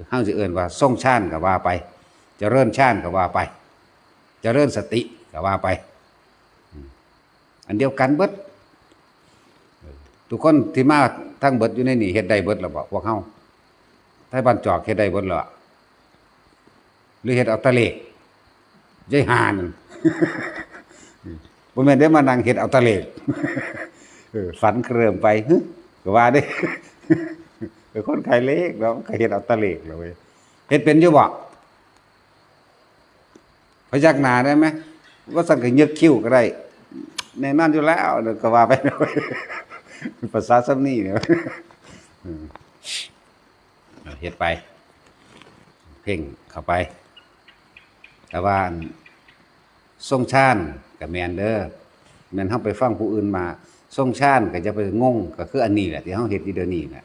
ເຮົາຊິເອີ້ນວ່າຊົງຊານກໍວ່າໄປ ຈະເລີນຊານກໍວ່າໄປ ຈະເລີນສະຕິກໍວ່າໄປ ອືມ ອັນດຽວກັນເບິດ ເອີ ທຸກຄົນທີ່ມາທັງເບິດຢູ່ໃນນີ້ ເຮັດໄດ້ເບິດແລ້ວບໍ່ ພວກເຮົາ ໄທບ້ານຈອກເຮັດໄດ້ເບິດແລ້ວ ຫຼືເຮັດເອົາຕະເລກ ຍາຍຫ່ານັ້ນ ບໍ່ແມ່ນໄດ້ມານັ່ງເຮັດເອົາຕະເລກ ເອີ ຝັນເຄີລິມໄປ ຫຶ ກໍວ່າເດ້ ເປັນຄົນຂາຍເລກເນາະ ກໍເຮັດເອົາຕະເລກແລ້ວເວີຍ ເຮັດເປັນຢູ່ບໍ່? ພະຍັກໜ້າໄດ້ໄໝ? ບໍ່ຊັ້ນກໍຍົກຄິ້ວກໍໄດ້ ແນ່ນອນຢູ່ແລ້ວ ກໍວ່າໄປ ພາສາສ່ຳນີ້ ເຮັດໄປ ເພງເຂົ້າໄປ ແຕ່ວ່າ ຊົງຊານກໍແມ່ນເດີ ແມ່ນເຮົາໄປຟັງຜູ້ອື່ນມາ ຊົງຊານກໍຢ່າໄປງົງ ກໍຄືອັນນີ້ແຫຼະ ທີ່ເຮົາເຮັດຢູ່ດຽວນີ້ແຫຼະ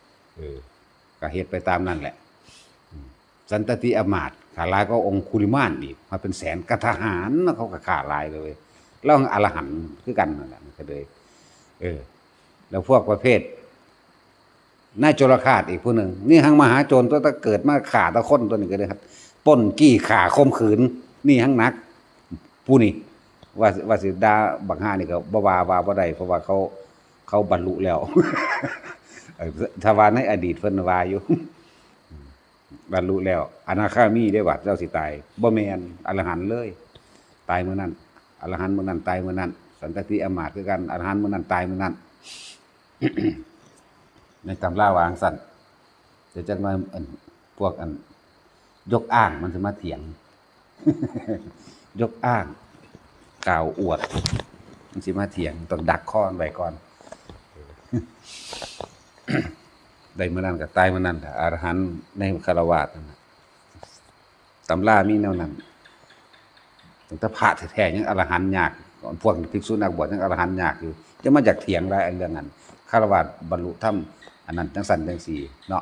ເອີ ກໍເຮັດໄປຕາມນັ້ນແຫຼະ. ອືມ ສັນຕະຕິອາມາດ ຂ້າຫຼາຍກວ່າອົງຄຸລິມານອີກ ມາເປັນແສນ ກໍທະຫານເນາະ ເຂົາກໍຂ້າຫຼາຍເລີຍ. ລາວອະລະຫັນຄືກັນນັ້ນແຫຼະ ມັນກໍເລີຍ ເອີ ແລ້ວພວກປະເພດ ນາຍໂຈລະຄາດອີກຜູ້ໜຶ່ງ ນີ້ຫັ້ນມະຫາໂຈນຕົວະ ຕະເກີດມາຂ້າແຕ່ຄົນ ຕົວະນີ້ກໍເລີຍ ປຸ້ນ ຈີ້ ຂ້າ ຂົ່ມຂືນ ນີ້ຫັ້ນໜັກ ຜູ້ນີ້ ວ່າ ວ່າຊິດ່າບັກຫ່ານີ້ກໍບໍ່ວ່າ ວ່າບໍ່ໄດ້ ເພາະວ່າເຂົາ ເຂົາບັນລຸແລ້ວ ເອີ ຖ້າວ່າໃນອະດີດເພິ່ນວ່າຢູ່ ບັນລຸແລ້ວ ອະນາຄາມີເດ້ ວ່າເຈົ້າຊິຕາຍ ບໍ່ແມ່ນ ອະລະຫັນເລີຍ ຕາຍມື້ນັ້ນ ອະລະຫັນມື້ນັ້ນ ຕາຍມື້ນັ້ນ. ສັນຕະຕິອາມາດຄືກັນ ອະລະຫັນມື້ນັ້ນ ຕາຍມື້ນັ້ນ ໃນຕຳລາວ່າຈັ່ງຊັ້ນ. ແຕ່ຈັກໜ່ອຍ ອັນ ພວກ ອັນ ຍົກອ້າງມັນຊິມາຖຽງ ຍົກອ້າງ ກ່າວອວດ ມັນຊິມາຖຽງ ຕ້ອງດັກຄໍມັນໄວ້ກ່ອນ. ໄດ້ມື້ນັ້ນກໍຕາຍມື້ນັ້ນ ອະລະຫັນໃນຄາລະວາດນັ້ນນະ ຕຳລາມີແນວນັ້ນ. ຕັ້ງແຕ່ພະແທ້ໆ ຍັງອະລະຫັນຍາກ ພວກພິກສຸນັກບວດຍັງອະລະຫັນຍາກຢູ່ ຈະມາຢາກຖຽງຫຼາຍອັນເລື່ອງນັ້ນ ຄາລະວາດບັນລຸທຳ ອັນນັ້ນຈັ່ງຊັ້ນຈັ່ງຊີ້ເນາະ.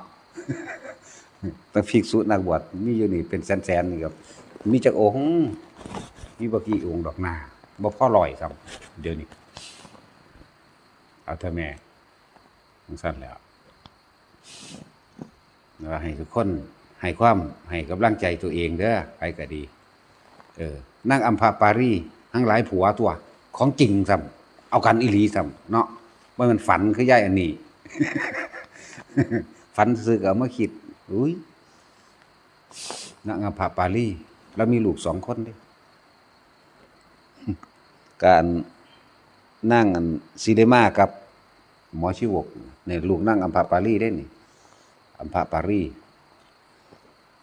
ແຕ່ພິກສຸນັກບວດມີຢູ່ນີ້ເປັນແສນໆ ນີ້ກໍມີຈັກອົງ? ມີບໍ່ກີ່ອົງດອກນາ ບໍ່ພໍຮ້ອຍຊ້ຳ ດຽວນີ້ ເອົາເຖາະແມ່ ຈັ່ງຊັ້ນແຫຼ້ວ. ວ່າໃຫ້ທຸກຄົນໃຫ້ຄວາມ ໃຫ້ກຳລັງໃຈຕົວເອງເດີ້ ໃຜກໍດີ. ເອີ ນາງອຳພະປາລີ ທັງຫຼາຍຜົວຕົວະ ຂອງຈິງຊ້ຳ ເອົາກັນອີ່ຫຼີຊ້ຳເນາະ ບໍ່ແມ່ນຝັນຄືຍາຍອັນນີ້ ຝັນຊື່ໆກໍເອົາມາຄິດ. ອຸ້ຍ ນາງອຳພະປາລີລາວມີລູກສອງຄົນເດ້ ການນາງອັນ ສີລິມາກັບໝໍຊີວົກ ນີ້ລູກນາງອຳພະປາລີເດ້ນີ້ ອຳພະປາລີ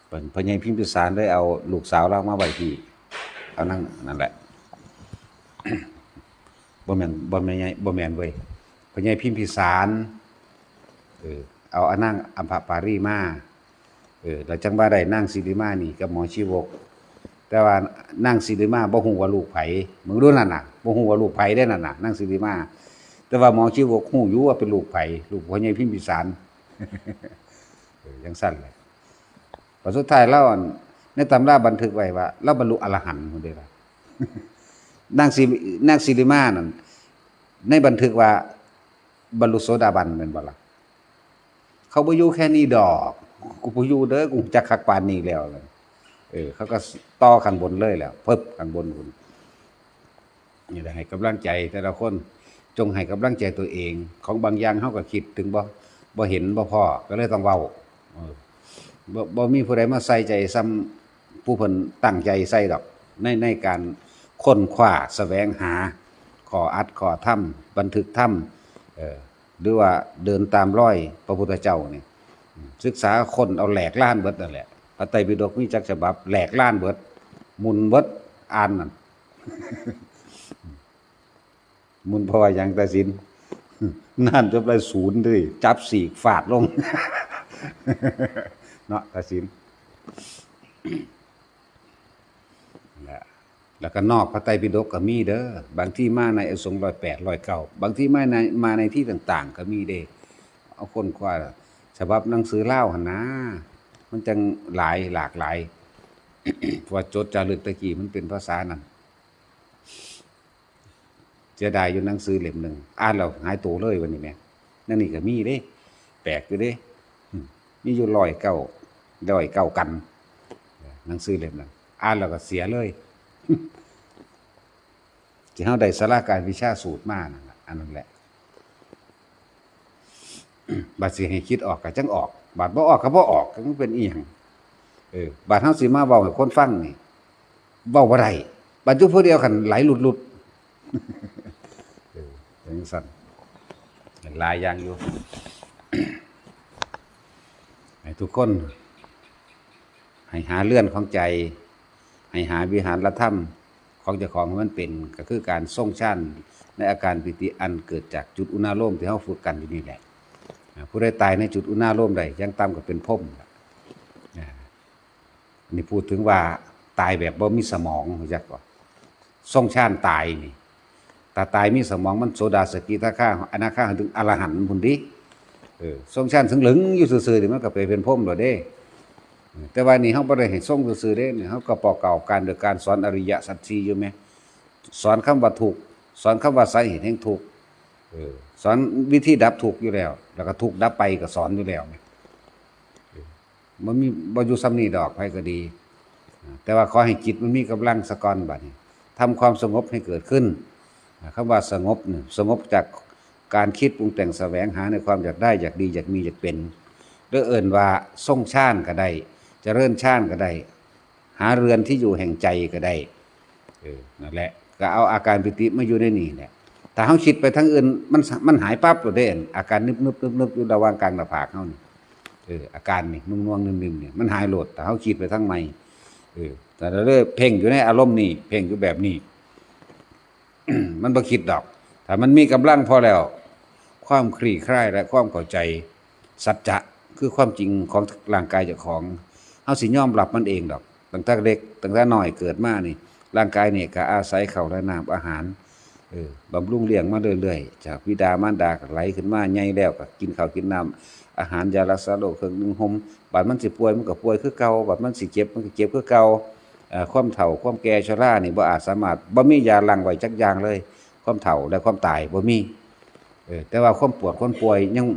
ເພິ່ນ ພໍ່ໃຫຍ່ພິມພິສານເລີຍເອົາລູກສາວລາວມາໄວ້ທີ່ ເອົານາງນັ້ນແຫຼະ ບໍ່ແມ່ນ ບໍ່ແມ່ນໃຫຍ່ ບໍ່ແມ່ນເວີຍ ພໍ່ໃຫຍ່ພິມພິສານ ເອີ ເອົາ ເອົານາງອຳພະປາລີມາ ເອີ ແລ້ວຈັ່ງວ່າໄດ້ນາງສີລິມານີ້ກັບໝໍຊີວົກ ແຕ່ວ່ານາງສີລິມາບໍ່ຮູ້ວ່າລູກໃຜ ເບິ່ງດູນັ້ນນະ ບໍ່ຮູ້ວ່າລູກໃຜເດ້ນັ້ນນະ ນາງສີລິມາ ແຕ່ວ່າໝໍຊີວົກຮູ້ຢູ່ວ່າເປັນລູກໃຜ ລູກພໍ່ໃຫຍ່ພິມພິສານ ເອີ ຈັ່ງຊັ້ນແຫຼະ. ບັດສຸດທ້າຍລາວ ອັນ ໃນຕຳລາບັນທຶກໄວ້ວ່າລາວບັນລຸອະລະຫັນພຸ້ນເດ້ລະ ນາງສີ ນາງສີລິມານັ້ນ ໃນບັນທຶກວ່າບັນລຸໂສດາບັນແມ່ນບໍ່ລະ? ເຂົາບໍ່ຢູ່ແຄ່ນີ້ດອກ ກູບໍ່ຢູ່ເດີ ກູຮູ້ຈັກຄັກປານນີ້ແລ້ວ ເອີ ເຂົາກໍຕໍ່ຂັ້ນບົນເລີຍແລ້ວ ເພິບ ຂັ້ນບົນພຸ້ນ. ນີ້ແຫຼະ ໃຫ້ກຳລັງໃຈແຕ່ລະຄົນ ຈົ່ງໃຫ້ກຳລັງໃຈຕົວເອງ ຂອງບາງຢ່າງເຮົາກໍຄິດເຖິງບໍ່ ບໍ່ເຫັນບໍ່ພໍ້ ກໍເລີຍຕ້ອງເວົ້າ ເອີ ບໍ່ ບໍ່ມີຜູ້ໃດມາໃສ່ໃຈສ່ຳຜູ້ເພິ່ນຕັ້ງໃຈໃສ່ດອກ ໃນ ໃນການຄົ້ນຄວ້າສະແຫວງຫາຂໍ້ອັດຂໍ້ທຳ ບັນທຶກທຳ ເອີ ຫຼືວ່າເດີນຕາມລອຍພະພຸດທະເຈົ້ານີ້ ສຶກສາຄົ້ນເອົາແຫຼກລານເບິດນັ້ນແຫຼະ ພະໄຕປິດົກມີຈັກສະບັບ ແຫຼກລານເບິດ ໝຸ່ນເບິດ ອ່ານນັ້ນ ໝຸ່ນເພາະວ່າຫຍັງ ຕາສິນ? ນານຈົບໄດ້ສູນເດ້ ຈັບສີກຟາດລົງ ເນາະ ຕາສິນ ແລະ ແລ້ວກໍນອກພະໄຕປິດົກກໍມີເດີ ບາງທີມາໃນອະສົງຮ້ອຍແປດ ຮ້ອຍເກົ້າ ບາງທີມາໃນ ມາໃນທີ່ຕ່າງໆກໍມີເດ້ ເອົາຄົ້ນຄວ້າ ສະບັບໜັງສືລາວຫັ້ນນາ ມັນຈັ່ງຫຼາຍ ຫຼາກຫຼາຍ ເພາະວ່າຈົດຈາລຶກແຕ່ກີ້ມັນເປັນພາສານັ້ນ ເສຍດາຍຢູ່ໜັງສືເຫຼັ້ມໜຶ່ງ ອ່ານແລ້ວຫາຍໂຕເລີຍ ບັດນີ້ແໝ່ ແນວນີ້ກໍມີເດ້ ແປກຢູ່ເດ້ ອືມ ມີຢູ່ຮ້ອຍເກົ້າ ຮ້ອຍເກົ້າກັນ ໜັງສືເຫຼັ້ມນັ້ນ ອ່ານແລ້ວກໍເສຍເລີຍ ທີ່ເຮົາໄດ້ສາລາການວິຊາສູດມານັ້ນລະ ອັນນັ້ນແຫຼະ ບາດຊິໃຫ້ຄິດອອກກໍຈັ່ງອອກ ບາດບໍ່ອອກກໍບໍ່ອອກ ມັນເປັນອີ່ຫຍັງ? ເອີ ບາດເຮົາຊິມາເວົ້າໃຫ້ຄົນຟັງນີ້ ເວົ້າບໍ່ໄດ້ ບັດຢູ່ຜູ້ດຽວຄັນໄຫຼຫຼຸດໆ ເອີ ເປັນຈັ່ງຊັ້ນ ຫຼາຍຢ່າງຢູ່ ໃຫ້ທຸກຄົນ ໃຫ້ຫາເຮືອນຂອງໃຈ ໃຫ້ຫາວິຫານລະທຳຂອງເຈົ້າຂອງໃຫ້ມັນເປັນ ກໍຄືການຊົງຊານໃນອາການປີຕິອັນເກີດຈາກຈຸດອຸນາໂລມທີ່ເຮົາຝຶກກັນຢູ່ນີ້ແຫຼະ. ອາ ຜູ້ໃດຕາຍໃນຈຸດອຸນາໂລມໄດ້ ຢ່າງຕ່ຳກໍເປັນພົມລະ. ອາ ອັນນີ້ພູດເຖິງວ່າຕາຍແບບບໍ່ມີສະໝອງ ຮູ້ຈັກບໍ່? ຊົງຊານຕາຍນີ້ ຖ້າຕາຍມີສະໝອງ ມັນໂສດາ ສະກິ ທາຄາ ອະນາຄາ ເຖິງອະລະຫັນພຸ້ນເດ. ເອີ ຊົງຊານເຊິ່ງເລິງຢູ່ຊື່ໆນີ້ ມັນກໍໄປເປັນພົມແລ້ວເດ້. ເອີ ແຕ່ວ່ານີ້ເຮົາບໍ່ໄດ້ໃຫ້ຊົງຊື່ໆເດ້ ນີ້ເຮົາກໍບອກກ່າວການໂດຍການສອນອະລິຍະສັດສີ່ຢູ່ແມະ ສອນຄຳວ່າທຸກ ສອນຄຳວ່າສາເຫດແຫ່ງທຸກ ເອີ ສອນວິທີດັບທຸກຢູ່ແລ້ວ ແລ້ວກໍທຸກດັບໄປກໍສອນຢູ່ແລ້ວແມະ. ບໍ່ມີ ບໍ່ຢູ່ສ່ຳນີ້ດອກ ໃຜກໍດີ ແຕ່ວ່າຂໍໃຫ້ຈິດມັນມີກຳລັງສາກ່ອນ ບາດນີ້ທຳຄວາມສະຫງົບໃຫ້ເກີດຂຶ້ນ. ຄຳວ່າສະຫງົບນີ້ ສະຫງົບຈາກການຄິດປຸງແຕ່ງສະແຫວງຫາໃນຄວາມຢາກໄດ້ ຢາກດີ ຢາກມີ ຢາກເປັນ ຫຼືເອີ້ນວ່າຊົງຊານກໍໄດ້ ຈະເລີນຊານກໍໄດ້ ຫາເຮືອນທີ່ຢູ່ແຫ່ງໃຈກໍໄດ້. ເອີ ນັ້ນແຫຼະ ກໍເອົາອາການປີຕິມາຢູ່ໃນນີ້ແຫຼະ. ຖ້າເຮົາຄິດໄປທາງອື່ນ ມັນ ມັນຫາຍປັບໂລດເດ້ ອາການນຶບໆໆໆຢູ່ລະຫວ່າງກາງໜ້າຜາກເຮົານີ້. ເອີ ອາການນີ້ ນຸ່ມນວງນຸ່ມນິ້ມນີ້ ມັນຫາຍໂລດ ຖ້າເຮົາຄິດໄປທາງໃໝ່. ເອີ ແຕ່ເລີເພງຢູ່ໃນອາລົມນີ້ ເພງຢູ່ແບບນີ້ ມັນບໍ່ຄິດດອກ. ຖ້າມັນມີກຳລັງພໍແລ້ວ ຄວາມຄລີ່ຄລາຍ ແລະ ຄວາມເຂົ້າໃຈສັດຈະ ຄືຄວາມຈິງຂອງຮ່າງກາຍເຈົ້າຂອງ ເຮົາຊິຍອມຮັບມັນເອງດອກ. ຕັ້ງແຕ່ເລັກ ຕັ້ງແຕ່ນ້ອຍເກີດມານີ້ ຮ່າງກາຍນີ້ກໍອາໄສເຂົ້າ ແລະ ນ້ຳອາຫານ ເອີ ບຳລຸງລ້ຽງມາເລື້ອຍໆ ຈາກບິດາມານດາກໍໄຫຼຂຶ້ນມາ ໃຫຍ່ແລ້ວກໍກິນເຂົ້າກິນນ້ຳ ອາຫານ ຢາຮັກສາໂລກ ເຄື່ອງນຸ່ງຫົ່ມ. ບາດມັນຊິປ່ວຍ ມັນກໍປ່ວຍຄືເກົ່າ ບາດມັນຊິເຈັບ ມັນກໍເຈັບຄືເກົ່າ. ເອີ ຄວາມເຖົ້າ ຄວາມແກ່ ຊະລານີ້ ບໍ່ອາດສາມາດ ບໍ່ມີຢາລ້າງໄວ້ຈັກຢ່າງເລີຍ. ຄວາມເຖົ້າ ແລະ ຄວາມຕາຍບໍ່ມີ ເອີ ແຕ່ວ່າຄວາມປວດ ຄວາມປ່ວຍ ຍັງ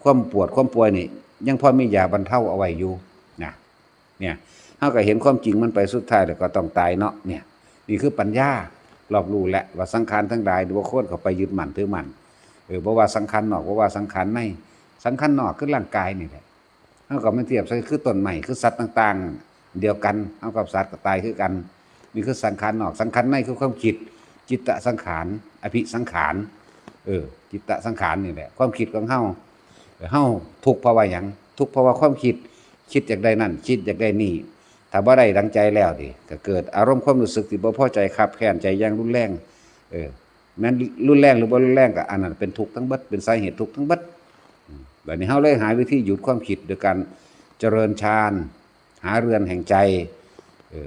ຄວາມປວດຄວາມປ່ວຍນີ້ ຍັງພໍມີຢາບັນເທົາເອົາໄວ້ຢູ່ນະ. ເນຍ ເຮົາກໍເຫັນຄວາມຈິງມັນໄປ ສຸດທ້າຍແລ້ວກໍຕ້ອງຕາຍເນາະ. ເນຍ ນີ້ຄືປັນຍາ ລອບຮູ້ແລ້ວວ່າສັງຂານທັງຫຼາຍບໍ່ຄວນເຂົ້າໄປຍຶດໝັ້ນຖືໝັ້ນ. ເອີ ບໍ່ວ່າສັງຂານນອກ ບໍ່ວ່າສັງຂານໃນ. ສັງຂານນອກຄືຮ່າງກາຍນີ້ແຫຼະ. ເຮົາກໍມາທຽບໃສ່ຄືຕົ້ນໄມ້ ຄືສັດຕ່າງໆ ດຽວກັນ. ເຮົາກັບສັດກໍຕາຍຄືກັນ. ນີ້ຄືສັງຂານນອກ. ສັງຂານໃນຄືຄວາມຄິດ ຈິດຕະສັງຂານ ອະພິສັງຂານ. ເອີ ຈິດຕະສັງຂານນີ້ແຫຼະ ຄວາມຄິດຂອງເຮົາ. ເຮົາທຸກເພາະວ່າຫຍັງ? ທຸກເພາະວ່າຄວາມຄິດ ຄິດຢາກໄດ້ນັ້ນ ຄິດຢາກໄດ້ນີ້. ຖ້າບໍ່ໄດ້ດັ່ງໃຈແລ້ວນີ້ ກໍເກີດອາລົມຄວາມຮູ້ສຶກທີ່ບໍ່ພໍໃຈ ຄັບແຄ້ນໃຈຢ່າງຮຸນແຮງ. ເອີ ແມ່ນຮຸນແຮງຫຼືບໍ່ຮຸນແຮງ ກໍອັນນັ້ນເປັນທຸກທັງເບິດ ເປັນສາເຫດທຸກທັງເບິດ. ອືມ ບັດນີ້ເຮົາເລີຍຫາວິທີຢຸດຄວາມຄິດໂດຍການຈະເລີນຊານ ຫາເຮືອນແຫ່ງໃຈ. ເອີ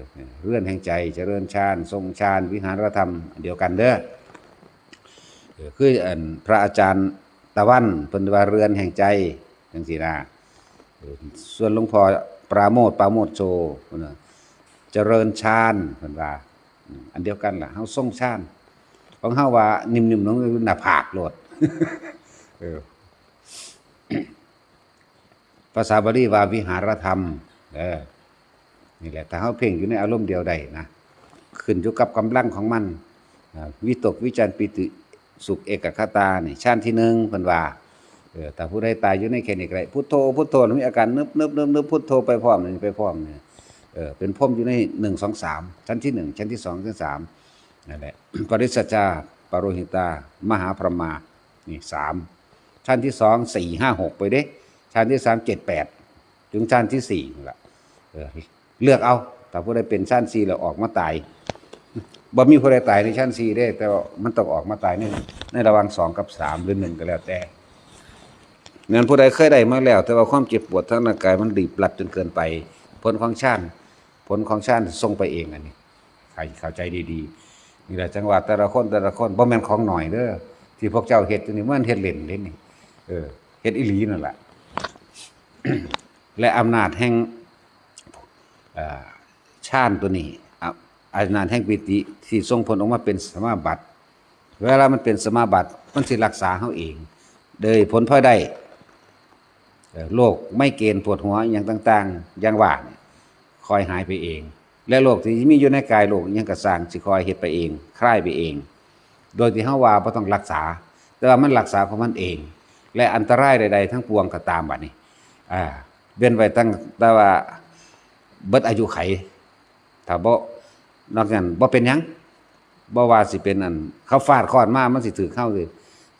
ເຮືອນແຫ່ງໃຈ ຈະເລີນຊານ ຊົງຊານ ວິຫາລະທຳ ອັນດຽວກັນເດີ. ເອີ ຄືອັນພະອາຈານຕາວັນເພິ່ນວ່າເຮືອນແຫ່ງໃຈ ຈັ່ງຊີ້ນະ. ເອີ ສ່ວນຫຼວງພໍ່ປາໂມດ ປາໂມດໂຊ ເພິ່ນວ່າຈະເລີນຊານ ເພິ່ນວ່າ. ອືມ ອັນດຽວກັນລະ ເຮົາຊົງຊານ. ຂອງເຮົາວ່າໜິ່ມໆ ລົງໜ້າຜາກໂລດ. ເອີ ພາສາບາລີວ່າວິຫາລະທຳ. ເອີ ນີ້ແຫຼະ ຖ້າເຮົາເພັ່ງຢູ່ໃນອາລົມດຽວໄດ້ນະ ຂຶ້ນຢູ່ກັບກຳລັງຂອງມັນ. ອາ ວິຕົກ ວິຈານ ປີຕິ ສຸກ ເອກະຄະຕານີ້ ຊານທີໜຶ່ງເພິ່ນວ່າ. ເອີ ຖ້າຜູ້ໃດຕາຍຢູ່ໃນແຄ່ນີ້ກໍໄດ້ ພຸດໂທ ພຸດໂທ ແລ້ວມີອາການນຶບໆໆ ພຸດໂທໄປພ້ອມນີ້ ໄປພ້ອມນີ້. ເອີ ເປັນພົມຢູ່ໃນ ໜຶ່ງ ສອງ ສາມ ຊານທີໜຶ່ງ ຊານທີສອງ ຊານທີສາມ ນັ້ນແຫຼະ. ປະລິດສັດຈາ ປະໂຣຫິຕາ ມະຫາພຣະມາ ນີ້ ສາມ ຊານທີສອງ ສີ່ ຫ້າ ຫົກ ໄປເດ້. ຊານທີສາມ ເຈັດ ແປດ ເຖິງຊານທີສີ່ ນີ້ລະ. ເອີ ເລືອກເອົາ ຖ້າຜູ້ໃດເປັນຊານສີ່ແລ້ວອອກມາຕາຍ. ບໍ່ມີຜູ້ໃດຕາຍໃນຊານສີ່ເດ້ ແຕ່ວ່າມັນຕ້ອງອອກມາຕາຍໃນ ໃນລະຫວ່າງສອງກັບສາມ ຫຼື ໜຶ່ງ ກໍແລ້ວແຕ່. ແມ່ນຜູ້ໃດເຄີຍໄດ້ມາແລ້ວ ແຕ່ວ່າຄວາມເຈັບປວດທາງຮ່າງກາຍມັນລີບລັດຈົນເກີນໄປ ຜົນຂອງຊານ ຜົນຂອງຊານສົ່ງໄປເອງ. ອັນນີ້ໃຫ້ເຂົ້າໃຈດີໆ. ນີ້ແຫຼະ ຈັ່ງວ່າແຕ່ລະຄົນ ແຕ່ລະຄົນ ບໍ່ແມ່ນຂອງໜ້ອຍເດີ ທີ່ພວກເຈົ້າເຮັດຢູ່ນີ້ ມັນເຮັດເລ່ນເດ້ນີ້. ເອີ ເຮັດອີ່ຫຼີນັ້ນລະ. ແລະ ອຳນາດແຫ່ງ ເອີ ຊານຕົວນີ້ ອະ ອຳນາດແຫ່ງປີຕິທີ່ສົ່ງຜົນອອກມາເປັນສະມາບັດ. ເວລາມັນເປັນສະມາບັດ ມັນຊິຮັກສາເຮົາເອງ ໂດຍຜົນພອຍໄດ້. ເອີ ໂລກໄມເກນ ປວດຫົວ ອີ່ຫຍັງຕ່າງໆ ຢ່າງວ່ານີ້ ຄ່ອຍຫາຍໄປເອງ ແລະ ໂລກທີ່ມີຢູ່ໃນກາຍ ໂລກອີ່ຫຍັງກໍຊ່າງ ຊິຄ່ອຍເຮັດໄປເອງ ຄາຍໄປເອງ ໂດຍທີ່ເຮົາວ່າບໍ່ຕ້ອງຮັກສາ ແຕ່ວ່າມັນຮັກສາຂອງມັນເອງ. ແລະ ອັນຕະລາຍໃດໆທັງປວງກໍຕາມ ບັດນີ້ ອາ ເວັ້ນໄວ້ຕັ້ງແຕ່ວ່າເບິດອາຍຸໄຂ. ຖ້າບໍ່ ນອກນັ້ນບໍ່ເປັນຫຍັງ. ບໍ່ວ່າຊິເປັນອັນ ເຂົາຟາດຄ້ອນມາ ມັນຊິຖືກເຮົາເດ້.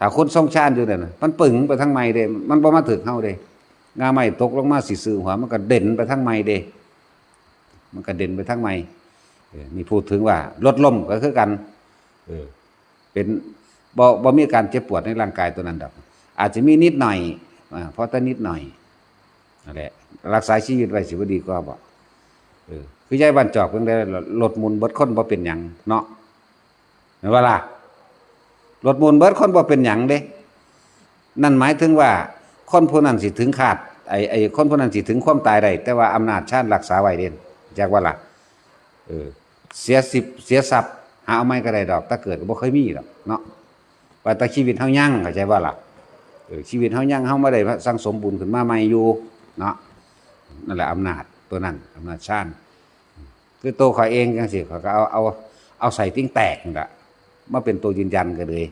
ຖ້າຄົນຊົງຊານຢູ່ນັ້ນນະ ມັນປຶ້ງໄປທາງໃໝ່ເດ້ ມັນບໍ່ມາຖືກເຮົາເດ້. ງ່າໄມ້ຕົກລົງມາຊິຊື່ຫົວ ມັນກະເດັນໄປທາງໃໝ່ເດ້ ມັນກະເດັນໄປທາງໃໝ່. ເອີ ນີ້ພູດເຖິງວ່າລົດລົ້ມກໍຄືກັນ. ເອີ ເປັນ ບໍ່ ບໍ່ມີການເຈັບປວດໃນຮ່າງກາຍຕົວນັ້ນດອກ ອາດຈະມີນິດໜ້ອຍ ອາ ພໍແຕ່ນິດໜ້ອຍ. ນັ້ນແຫຼະ ຮັກສາຊີວິດໄວ້ຊິບໍ່ດີກວ່າບໍ? ເອີ ຄືຍາຍບ້ານຈອກເພິ່ນໄດ້ ລົດໝຸນເບິດຄົນບໍ່ເປັນຫຍັງເນາະ ແມ່ນບໍ່ລະ? ລົດໝຸນເບິດຄົນບໍ່ເປັນຫຍັງເດ້. ນັ້ນໝາຍເຖິງວ່າຄົນຜູ້ນັ້ນຊິເຖິງຄາດ ໄອ້ ໄອ້ຄົນຜູ້ນັ້ນຊິເຖິງຄວາມຕາຍໄດ້ ແຕ່ວ່າອຳນາດຊານຮັກສາໄວ້ເດ້ ຈັກວ່າລະ? ເອີ ເສຍສິບ ເສຍຊັບ ຫາເອົາໃໝ່ກໍໄດ້ດອກ ແຕ່ເກີດກໍບໍ່ເຄີຍມີດອກເນາະ. ວ່າແຕ່ຊີວິດເຮົາຍັງ ເຂົ້າໃຈບໍ່ລະ? ເອີ ຊີວິດເຮົາຍັງ ເຮົາມາໄດ້ສັງສົມບຸນຂຶ້ນມາໃໝ່ຢູ່ເນາະ. ນັ້ນແຫຼະອຳນາດຕົວນັ້ນ ອຳນາດຊານ. ຄືໂຕຂ້ອຍເອງຈັ່ງຊີ້ ຂ້ອຍກໍເອົາ ເອົາ ເອົາໄສ້ຕິ່ງແຕກນີ້ລະ ມາເປັນໂຕຢືນຢັນກໍເລີຍ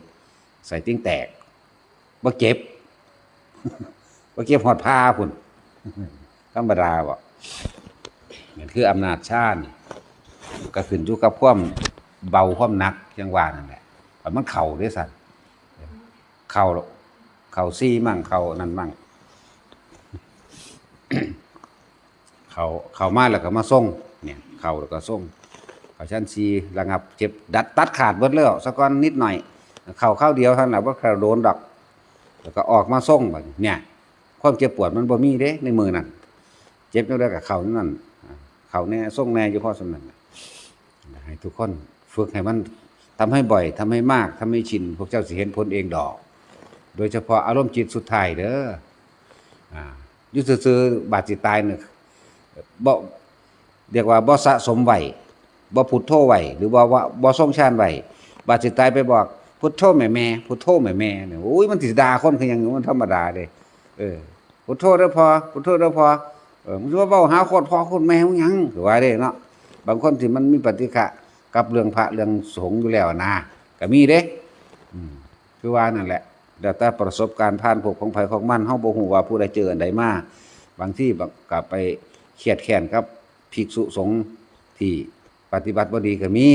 ໄສ້ຕິ່ງແຕກ ບໍ່ເຈັບ ບໍ່ເຈັບຮອດຜ່າພຸ້ນ ທຳມະດາບໍ? ນັ້ນຄືອຳນາດຊານ ກໍຂຶ້ນຢູ່ກັບຄວາມເບົາຄວາມໜັກ ຈັ່ງວ່ານັ້ນແຫຼະ. ຄັນມັນເຂົ້າເດ້ຊັ້ນ ເຂົ້າ ເຂົ້າສີ່ມັ້ງ ເຂົ້ານັ້ນມັ້ງ ເຂົ້າ ເຂົ້າມາແລ້ວກໍມາຊົງ ເນຍ ເຂົ້າແລ້ວກໍຊົງ ເຂົ້າຊັ້ນສີ່ ລະງັບເຈັບ ດັດ ຕັດຂາດເບິດແລ້ວ ສາກ່ອນນິດໜ້ອຍ ເຂົ້າຄາວດຽວເທົ່ານັ້ນລະ ບໍ່ເຂົ້າໂດນດອກ ແລ້ວກໍອອກມາຊົງ ບາດນີ້ ເນຍ ຄວາມເຈັບປວດມັນບໍ່ມີເດ້ໃນມື້ນັ້ນ ເຈັບຈັ່ງໃດກໍເຂົ້ານັ້ນ ເຂົ້າແດ່ຊົງແດ່ຢູ່ພໍສ່ຳນັ້ນ. ໃຫ້ທຸກຄົນຝຶກໃຫ້ມັນ ທຳໃຫ້ບ່ອຍ ທຳໃຫ້ມາກ ທຳໃຫ້ຊິນ ພວກເຈົ້າຊິເຫັນຜົນເອງດອກ ໂດຍສະເພາະອາລົມຈິດສຸດທ້າຍເດີ. ອາ ຢູ່ຊື່ໆ ບາດຊິຕາຍນີ້ ບໍ່ ຮຽກວ່າບໍ່ສະສົມໄວ້ ບໍ່ພຸດໂທໄວ້ ຫຼືວ່າ ວ່າບໍ່ຊົງຊານໄວ້ ບາດຊິຕາຍໄປບອກ ພຸດໂທແມ່ໆ ພຸດໂທແມ່ໆ ໂອ້ຍ ມັນຊິດ່າຄົນຄືຫຍັງ ມັນທຳມະດາເດ້. ເອີ ພຸດໂທເດີພໍ່ ພຸດໂທເດີພໍ່ ເອີ ມຶງຊິມາເວົ້າຫາໂຄດພໍ່ໂຄດແມ່ມຶງຫຍັງ ຄືວ່າເດ້ເນາະ. ບາງຄົນທີ່ມັນມີປະຕິກະກັບເລື່ອງພະເລື່ອງສົງຢູ່ແລ້ວນະ ກໍມີເດ້. ອືມ ຄືວ່ານັ້ນແຫຼະ ແລ້ວແຕ່ປະສົບການຜ່ານພົບຂອງໃຜຂອງມັນ ເຮົາບໍ່ຮູ້ວ່າຜູ້ໃດເຈີອັນໃດມາ. ບາງທີກໍໄປຄຽດແຄ້ນກັບພິກສຸສົງທີ່ປະຕິບັດບໍ່ດີກໍມີ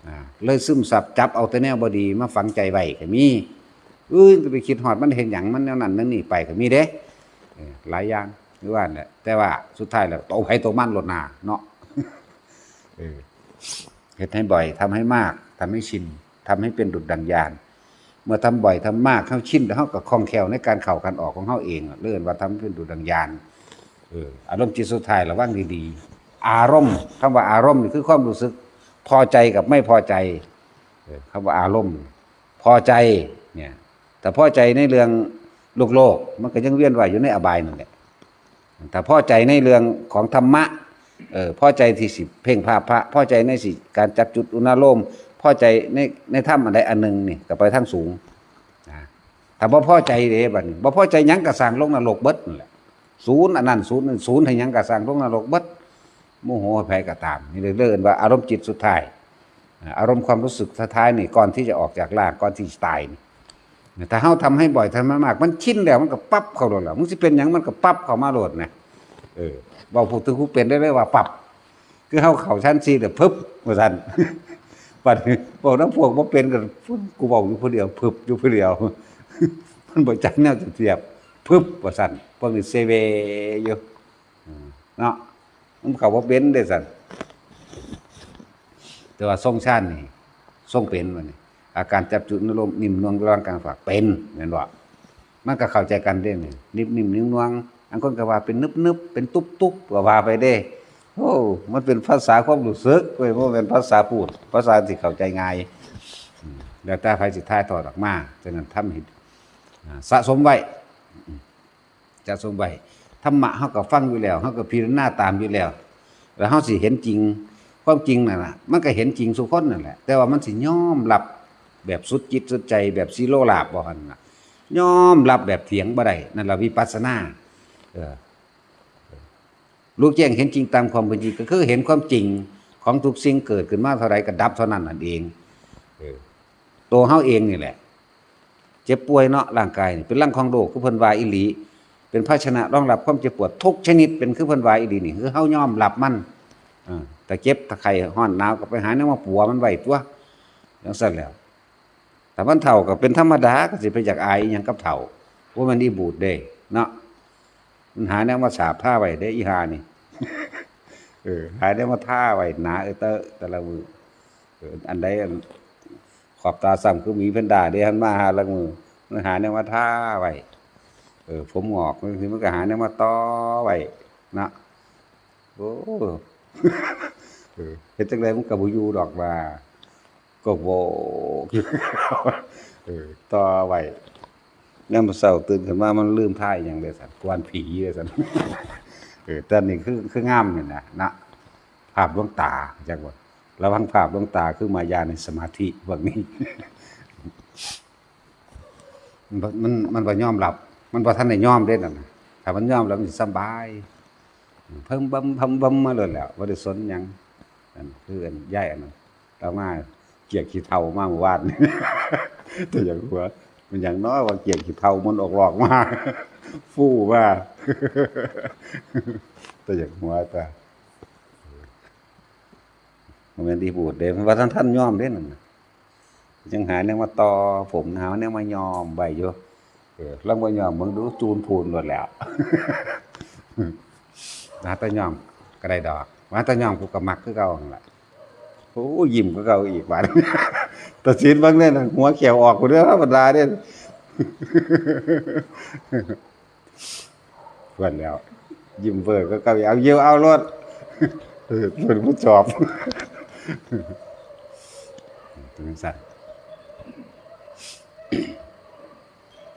ອ່າ ເລີຍຊຶມຊັບ ຈັບເອົາແຕ່ແນວບໍ່ດີມາຝັງໃຈໄວ້ກໍມີ. ອື່ນກໍໄປຄິດຮອດມັນເຮັດຫຍັງ ມັນແນວນັ້ນແນວນີ້ໄປກໍມີເດ້. ເອີ ຫຼາຍຢ່າງຄືວ່ານັ້ນແຫຼະ ແຕ່ວ່າສຸດທ້າຍແລ້ວໂຕໃຜໂຕມັນໂລດນາເນາະ. ເອີ ເຮັດໃຫ້ບ່ອຍ ທຳໃຫ້ມາກ ທຳໃຫ້ຊິນ ທຳໃຫ້ເປັນດຸດດັ່ງຍານ. ເມື່ອທຳບ່ອຍທຳມາກ ເຮົາຊິນ ແລ້ວເຮົາກໍຄ່ອງແຄ້ວໃນການເຂົ້າການອອກຂອງເຮົາເອງ ເອີ້ນວ່າທຳເປັນດຸດດັ່ງຍານ. ເອີ ອາລົມຈິດສຸດທ້າຍລະວັງດີໆ. ອາລົມ ຄຳວ່າອາລົມນີ້ຄືຄວາມຮູ້ສຶກພໍໃຈກັບໄມ່ພໍໃຈ. ເອີ ຄຳວ່າອາລົມ ພໍໃຈເນຍ ຖ້າພໍໃຈໃນເລື່ອງໂລກໆ ມັນກໍຍັງວຽນວ່າຍຢູ່ໃນອະບາຍນັ້ນແຫຼະ. ຖ້າພໍໃຈໃນເລື່ອງຂອງທຳມະ ເອີ ພໍໃຈທີ່ຊິເພັ່ງພາບພະ ພໍໃຈໃນຊິການຈັບຈຸດອຸນາໂລມ ພໍໃຈໃນ ໃນທຳອັນໃດອັນໜຶ່ງນີ້ ກໍໄປທາງສູງນະ. ຖ້າບໍ່ພໍໃຈເດ້ ບັດນີ້ບໍ່ພໍໃຈຫຍັງກໍສ້າງລົງນະລົກເບິດນັ້ນແຫຼະ. ສູນອັນນັ້ນສູນນີ້ ສູນໃຫ້ຫຍັງກໍສ້າງລົງນະລົກເບິດ. ໂມໂຫໃຫ້ໃຜກໍຕາມ ນີ້ເລີຍເອີ້ນວ່າອາລົມຈິດສຸດທ້າຍ. ອາລົມຄວາມຮູ້ສຶກສຸດທ້າຍນີ້ ກ່ອນທີ່ຈະອອກຈາກຮ່າງ ກ່ອນທີ່ຈະຕາຍນີ້ ຖ້າເຮົາທຳໃຫ້ບ່ອຍ ທຳໃຫ້ມາກ ມັນຊິນແລ້ວ ມັນກໍປັບເຂົ້າໂລດແລ້ວ. ມຶງຊິເປັນຫຍັງມັນກໍປັບເຂົ້າມາໂລດນະ. ເອີ ເວົ້າຜູ້ຖືກຜູ້ເປັນໄດ້ເລີຍວ່າປັບ ຄືເຮົາເຂົ້າຊັ້ນສີ່ແລ້ວ ພຶບ ວ່າຊັ້ນ. ບັດນີ້ເວົ້ານຳພວກບໍ່ເປັນກໍ ກູເວົ້າຢູ່ຜູ້ດຽວ ພຶບຢູ່ຜູ້ດຽວ ມັນບໍ່ຈັກແນວຈະທຽບ ພຶບ ວ່າຊັ້ນ. ພວກນີ້ເຊເວຢູ່ ເນາະ ມັນເຂົ້າບໍ່ເປັນເດ້ຊັ້ນ. ແຕ່ວ່າຊົງຊານນີ້ຊົງເປັນ ບັດນີ້ອາການຈັບຈຸດອາລົມ ນິ້ມນວງລະວັງກາງຝາກເປັນ ແມ່ນບໍ່? ມັນກໍເຂົ້າໃຈກັນເດ້ນີ້ ນິບນິ້ມນິ້ມນວງ. ບາງຄົນກໍວ່າເປັນນຶບໆ ເປັນຕຸບໆ ກໍວ່າໄປເດ້. ໂອ້ ມັນເປັນພາສາຄວາມຮູ້ສຶກເວີຍ ບໍ່ແມ່ນພາສາພູດ ພາສາທີ່ເຂົ້າໃຈງ່າຍ. ອືມ ແລ້ວແຕ່ໃຜຊິຖ່າຍທອດອອກມາ. ສະນັ້ນທຳໃຫ້ ອາ ສະສົມໄວ້ ອາ ສະສົມໄວ້. ທຳມະເຮົາກໍຟັງຢູ່ແລ້ວ ເຮົາກໍພິຈາລະນາຕາມຢູ່ແລ້ວ ແລ້ວເຮົາຊິເຫັນຈິງ ຄວາມຈິງນັ້ນນະ ມັນກໍເຫັນຈິງສູ່ຄົນນັ້ນແຫຼະ ແຕ່ວ່າມັນຊິຍອມຮັບແບບສຸດຈິດສຸດໃຈ ແບບຊີໂລລາບບໍ່ຫັ້ນນະ ຍອມຮັບແບບຖຽງບໍ່ໄດ້ ນັ້ນລະວິປັດສະນາ. ເອີ ຮູ້ແຈ້ງເຫັນຈິງຕາມຄວາມເປັນຈິງ ກໍຄືເຫັນຄວາມຈິງຂອງທຸກສິ່ງ ເກີດຂຶ້ນມາເທົ່າໃດກໍດັບເທົ່ານັ້ນນັ້ນເອງ. ເອີ ໂຕເຮົາເອງນີ້ແຫຼະ ເຈັບປ່ວຍເນາະ ຮ່າງກາຍນີ້ເປັນລັງຂອງໂລກ ຄືເພິ່ນວ່າອີ່ຫຼີ ເປັນພາຊະນະຮອງຮັບຄວາມເຈັບປວດທຸກຊະນິດ ເປັນຄືເພິ່ນວ່າອີ່ຫຼີນີ້ ຄືເຮົາຍອມຮັບມັນ. ເອີ ຖ້າເຈັບ ຖ້າໄຂ້ ຮ້ອນ ໜາວ ກໍໄປຫາແນວມາປົວມັນໄວ້ຕົວະ ຈັ່ງຊັ້ນແຫຼ້ວ. ຖ້າມັນເຖົ້າກໍເປັນທຳມະດາ ກໍຊິໄປຢາກອາຍອີ່ຫຍັງກັບເຖົ້າ? ບໍ່ແມ່ນອີບູດເດ້ເນາະ ມັນຫາແນວມາສາບທາໄວ້ເດ້ ອີຫ່ານີ້. ເອີ ຫາແນວມາທາໄວ້ໜາເອີເຕີແຕ່ລະມື້. ເອີ ອັນໃດ ອັນ ຂອບຕາຊ້ຳຄືໝີແພນດ້າເດ້ ຫັ້ນມາຫາລາງມື ມັນຫາແນວມາທາໄວ້. ເອີ ຜົມງອກ ມັນ ມັນກໍຫາແນວມາຕໍ່ໄວ້ເນາະ. ໂອ້ ເອີ ເຮັດຈັ່ງໃດມັນກໍບໍ່ຢູ່ດອກວ່າ ກໍບອກຢູ່ ເອີ ຕໍ່ໄວ້. ຍາມເຊົ້າຕື່ນຂຶ້ນມາ ມັນລືມທ່າອີ່ຫຍັງເດ້ຊັ້ນ ກວນຜີເດ້ຊັ້ນ. ເອີ ແຕ່ນີ້ຄື ຄືງາມນີ້ນະ ນະ ພາບລວງຕາ ຈັກວ່າ ລະວັງພາບລວງຕາ ຄືມາຢາໃນສະມາທິພວກນີ້. ມັນ ມັນ ມັນບໍ່ຍອມຮັບ ມັນບໍ່ທັນໄດ້ຍອມເດ້ນັ້ນນະ. ຖ້າມັນຍອມແລ້ວມັນຊິສະບາຍ ເພິ່ມບຳ ເພິ່ມບຳມາໂລດແລ້ວ ບໍ່ໄດ້ສົນຫຍັງ. ອັນ ຄືອັນ ຍາຍອັນນັ້ນ ລາວມາກຽກຂີ້ເຖົ້າມາມື້ວານ ແຕ່ຢາກຫົວ ແມ່ນຫຍັງເນາະວ່າກຽກຂີ້ເຖົ້າມັນອອກລອກມາ ຟູມາ ແຕ່ຢາກຫົວ ແຕ່ ບໍ່ແມ່ນອີບູດເດ້ ເພິ່ນວ່າທັນ ທັນຍອມເດ້ນັ້ນນະ ຍັງຫາແນວມາຕໍ່ຜົມ ຫາແນວມາຍ້ອມໄວ້ຢູ່. ເອີ ລອງບໍ່ຍ້ອມເບິ່ງດູ ຈູນພູນໂລດແລ້ວ. ວ່າແຕ່ຍ້ອມກໍໄດ້ດອກ ວ່າແຕ່ຍ້ອມ ກູກໍມັກຄືເກົ່າຫັ້ນລະ. ໂອ້ ຍິ້ມຄືເກົ່າອີກບາດ ຕາສິນເບິ່ງແນ່ນະ ຫົວແຂ້ວອອກພຸ້ນເດີ ທຳມະດາເດ້. ເພິ່ນແລ້ວ ຍິ້ມເບີກວ່າເກົ່າອີກ ເອົາຢູ່ ເອົາໂລດ ເພິ່ນຜູ້ຊອບ ເປັນຈັ່ງຊັ້ນ.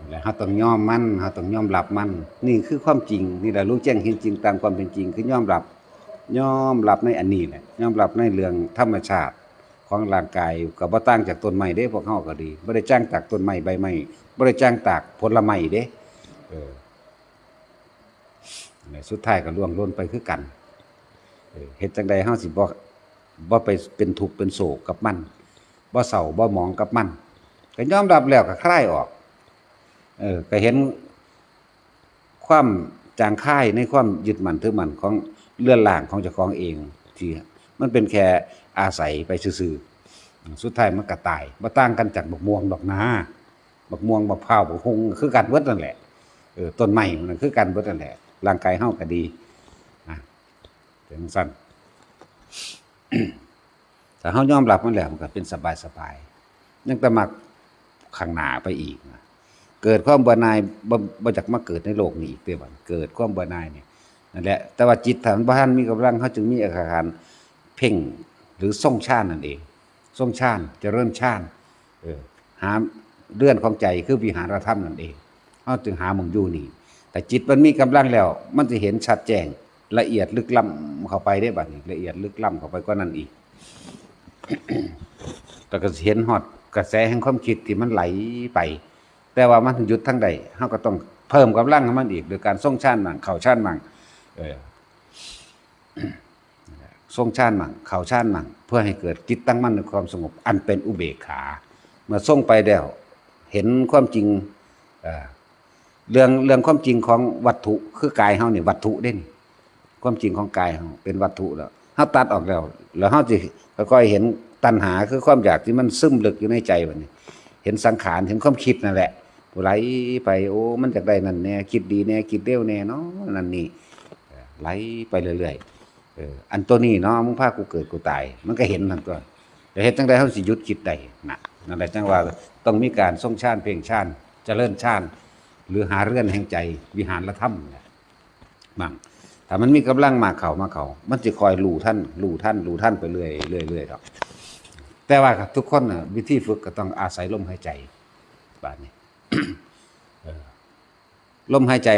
ແລະ ເຮົາຕ້ອງຍອມມັນ ເຮົາຕ້ອງຍອມຮັບມັນ ນີ້ຄືຄວາມຈິງ. ນີ້ແຫຼະ ຮູ້ແຈ້ງເຫັນຈິງຕາມຄວາມເປັນຈິງ ຄືຍອມຮັບ ຍອມຮັບໃນອັນນີ້ແຫຼະ ຍອມຮັບໃນເລື່ອງທຳມະຊາດຂອງຮ່າງກາຍ. ກໍບໍ່ຕ່າງຈາກຕົ້ນໄມ້ເດ້ ພວກເຮົາກໍດີ ບໍ່ໄດ້ຕ່າງຈາກຕົ້ນໄມ້ໃບໄມ້ ບໍ່ໄດ້ຕ່າງຈາກຜົນລະໄມ້ເດ້. ເອີ ສຸດທ້າຍກໍລ່ວງຫຼົ່ນໄປຄືກັນ. ເອີ ເຮັດຈັ່ງໃດເຮົາຊິບໍ່ ບໍ່ໄປເປັນທຸກເປັນໂສກກັບມັນ, ບໍ່ເສົ້າບໍ່ໝອງກັບມັນ? ກໍຍອມຮັບແລ້ວກໍຄາຍອອກ. ເອີ ກໍເຫັນຄວາມຈາງຄາຍໃນຄວາມຍຶດໝັ້ນຖືໝັ້ນຂອງເຮືອນຮ່າງຂອງເຈົ້າຂອງເອງ ທີ່ມັນເປັນແຄ່ອາໄສໄປຊື່ໆ. ສຸດທ້າຍມັນກໍຕາຍ, ບໍ່ຕ່າງກັນຈາກບັກມ່ວງດອກນາ. ບັກມ່ວງ, ບັກພ້າວ, ບັກຫຸ່ງ ຄືກັນເບິດນັ້ນແຫຼະ. ເອີ ຕົ້ນໄມ້ມັນຄືກັນເບິດນັ້ນແຫຼະ, ຮ່າງກາຍເຮົາກໍດີ. ອາ ເປັນຈັ່ງຊັ້ນ. ຖ້າເຮົາຍອມຮັບມັນແລ້ວ ມັນກໍເປັນສະບາຍໆ, ຍັງແຕ່ມັກຂ້າງໜ້າໄປອີກນະ. ເກີດຄວາມເບື່ອໜ່າຍ, ບໍ່, ບໍ່ຢາກມາເກີດໃນໂລກນີ້ອີກເດ້ບັດ. ເກີດຄວາມເບື່ອໜ່າຍນີ້ ນັ້ນແຫຼະ. ແຕ່ວ່າຈິດຖ້າມັນບໍ່ທັນມີກຳລັງ, ເຮົາຈຶ່ງມີອາການເພັ່ງ ຫຼື ຊົງຊານນັ້ນເອງ. ຊົງຊານ, ຈະເລີນຊານ, ເອີ ຫາເຮືອນຂອງໃຈ ຄືວິຫານທຳນັ້ນເອງ. ເຮົາຈຶ່ງຫາໝ່ອງຢູ່ນີ້. ແຕ່ຈິດມັນມີກຳລັງແລ້ວ ມັນຈະເຫັນຊັດແຈ້ງ ລະອຽດລຶກລ້ຳເຂົ້າໄປເດ້ບັດນີ້, ລະອຽດລຶກລ້ຳເຂົ້າໄປກວ່ານັ້ນອີກ. ແລ້ວກໍຊິເຫັນຮອດກະແສແຫ່ງຄວາມຄິດທີ່ມັນໄຫຼໄປ, ແຕ່ວ່າມັນຫຍຸດທາງໃດ, ເຮົາກໍຕ້ອງເພີ່ມກຳລັງໃຫ້ມັນອີກ ໂດຍການຊົງຊານໝັ່ງ, ເຂົ້າຊານໝັ່ງ, ເອີ ຊົງຊານໝັ່ງ, ເຂົ້າຊານໝັ່ງ, ເພື່ອໃຫ້ເກີດຈິດຕັ້ງໝັ້ນໃນຄວາມສະຫງົບ ອັນເປັນອຸເບກຂາ. ເມື່ອຊົງໄປແລ້ວ ເຫັນຄວາມຈິງ, ເອີ ເລື່ອງ, ເລື່ອງຄວາມຈິງຂອງວັດຖຸ ຄືກາຍເຮົານີ້ ວັດຖຸເດ້ນີ້. ຄວາມຈິງຂອງກາຍເຮົາເປັນວັດຖຸແລ້ວ, ເຮົາຕັດອອກແລ້ວ, ແລ້ວເຮົາຊິຄ່ອຍໆເຫັນຕັນຫາ ຄືຄວາມຢາກທີ່ມັນຊຶມເລິກຢູ່ໃນໃຈບັດນີ້. ເຫັນສັງຂານ, ເຫັນຄວາມຄິດນັ້ນແຫຼະ ຜູ້ໄຫຼໄປ, ໂອ້ ມັນຢາກໄດ້ນັ້ນແດ່, ຄິດດີແດ່, ຄິດເລວແດ່ເນາະ, ນັ້ນນີ້, ເອີ ໄຫຼໄປເລື້ອຍໆ. ເອີ ອັນໂຕນີ້ເນາະ, ມຶງພາກູເກີດກູຕາຍ, ມັນກໍເຫັນນັ້ນຕົວະ. ຈະເຮັດຈັ່ງໃດເຮົາຊິຢຸດຄິດໄດ້ນະ? ນັ້ນແຫຼະ ຈັ່ງວ່າຕ້ອງມີການຊົງຊານ, ເພັ່ງຊານ, ຈະເລີນຊານ ຫຼື ຫາເຮືອນແຫ່ງໃຈ, ວິຫານລະທຳນະ. ໝັ່ງ ຖ້າມັນມີກຳລັງມາເຂົ້າ, ມາເຂົ້າ, ມັນຊິຄ່ອຍຮູ້ທັນ, ຮູ້ທັນ, ຮູ້ທັນໄປເລື້ອຍ, ເລື້ອຍ, ເລື້ອຍດອກ. ແຕ່ວ່າທຸກຄົນນະ, ວິທີຝຶກກໍຕ້ອງອາໄສລົມຫາຍໃຈ. ບາດນີ້ ເອີ ລົມຫາຍໃຈ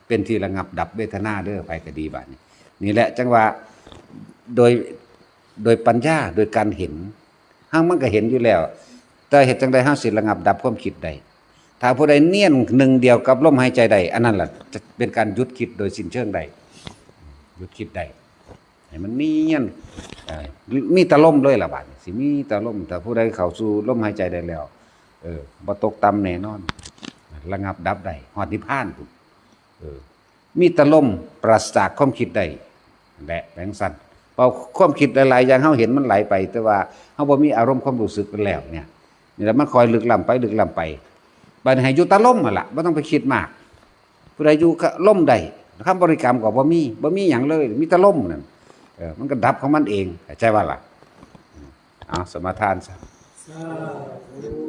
ເປັນທີ່ລະງັບດັບເວທະນາເດີ, ໃຜກໍດີບາດນີ້. ນີ້ແຫຼະ ຈັ່ງວ່າໂດຍ, ໂດຍປັນຍາ, ໂດຍການເຫັນ, ເຮົາມັນກໍເຫັນຢູ່ແລ້ວ, ແຕ່ເຮັດຈັ່ງໃດເຮົາຊິລະງັບດັບຄວາມຄິດໄດ້? ຖ້າຜູ້ໃດນຽນໜຶ່ງດຽວກັບລົມຫາຍໃຈໄດ້, ອັນນັ້ນລະຈະເປັນການຢຸດຄິດໂດຍສິ້ນເຊີງໄດ້, ຢຸດຄິດໄດ້. ໃຫ້ມັນນຽນ, ເອີ ມີແຕ່ລົມເລີຍລະບາດນີ້, ຊິມີແຕ່ລົມ. ຖ້າຜູ້ໃດເຂົ້າສູ່ລົມຫາຍໃຈໄດ້ແລ້ວ, ເອີ ບໍ່ຕົກຕ່ຳແນ່ນອນ, ລະງັບດັບໄດ້, ຮອດນິບພານພຸ້ນ. ເອີ ມີແຕ່ລົມ, ປາສະຈາກຄວາມຄິດໄດ້, ແລະ ແປງຊັ້ນ. ເພາະຄວາມຄິດຫຼາຍໆຢ່າງເຮົາເຫັນມັນໄຫຼໄປ, ແຕ່ວ່າເຮົາບໍ່ມີອາລົມຄວາມຮູ້ສຶກນັ້ນແລ້ວເນຍ, ນີ້ລະມັນຄ່ອຍລຶກລ້ຳໄປ, ລຶກລ້ຳໄປ. ບາດນີ້ໃຫ້ຢູ່ແຕ່ລົມຫັ້ນລະ, ບໍ່ຕ້ອງໄປຄິດມາກ. ຜູ້ໃດຢູ່ກັບລົມໄດ້, ຄຳບໍລິກຳກໍບໍ່ມີ, ບໍ່ມີຫຍັງເລີຍ, ມີແຕ່ລົມນັ້ນ. ເອີ ມັນກໍດັບຂອງມັນເອງ, ເຂົ້າໃຈບໍ່ລະ? ເອົາ ສະມາທານຊະ. ສາທຸ.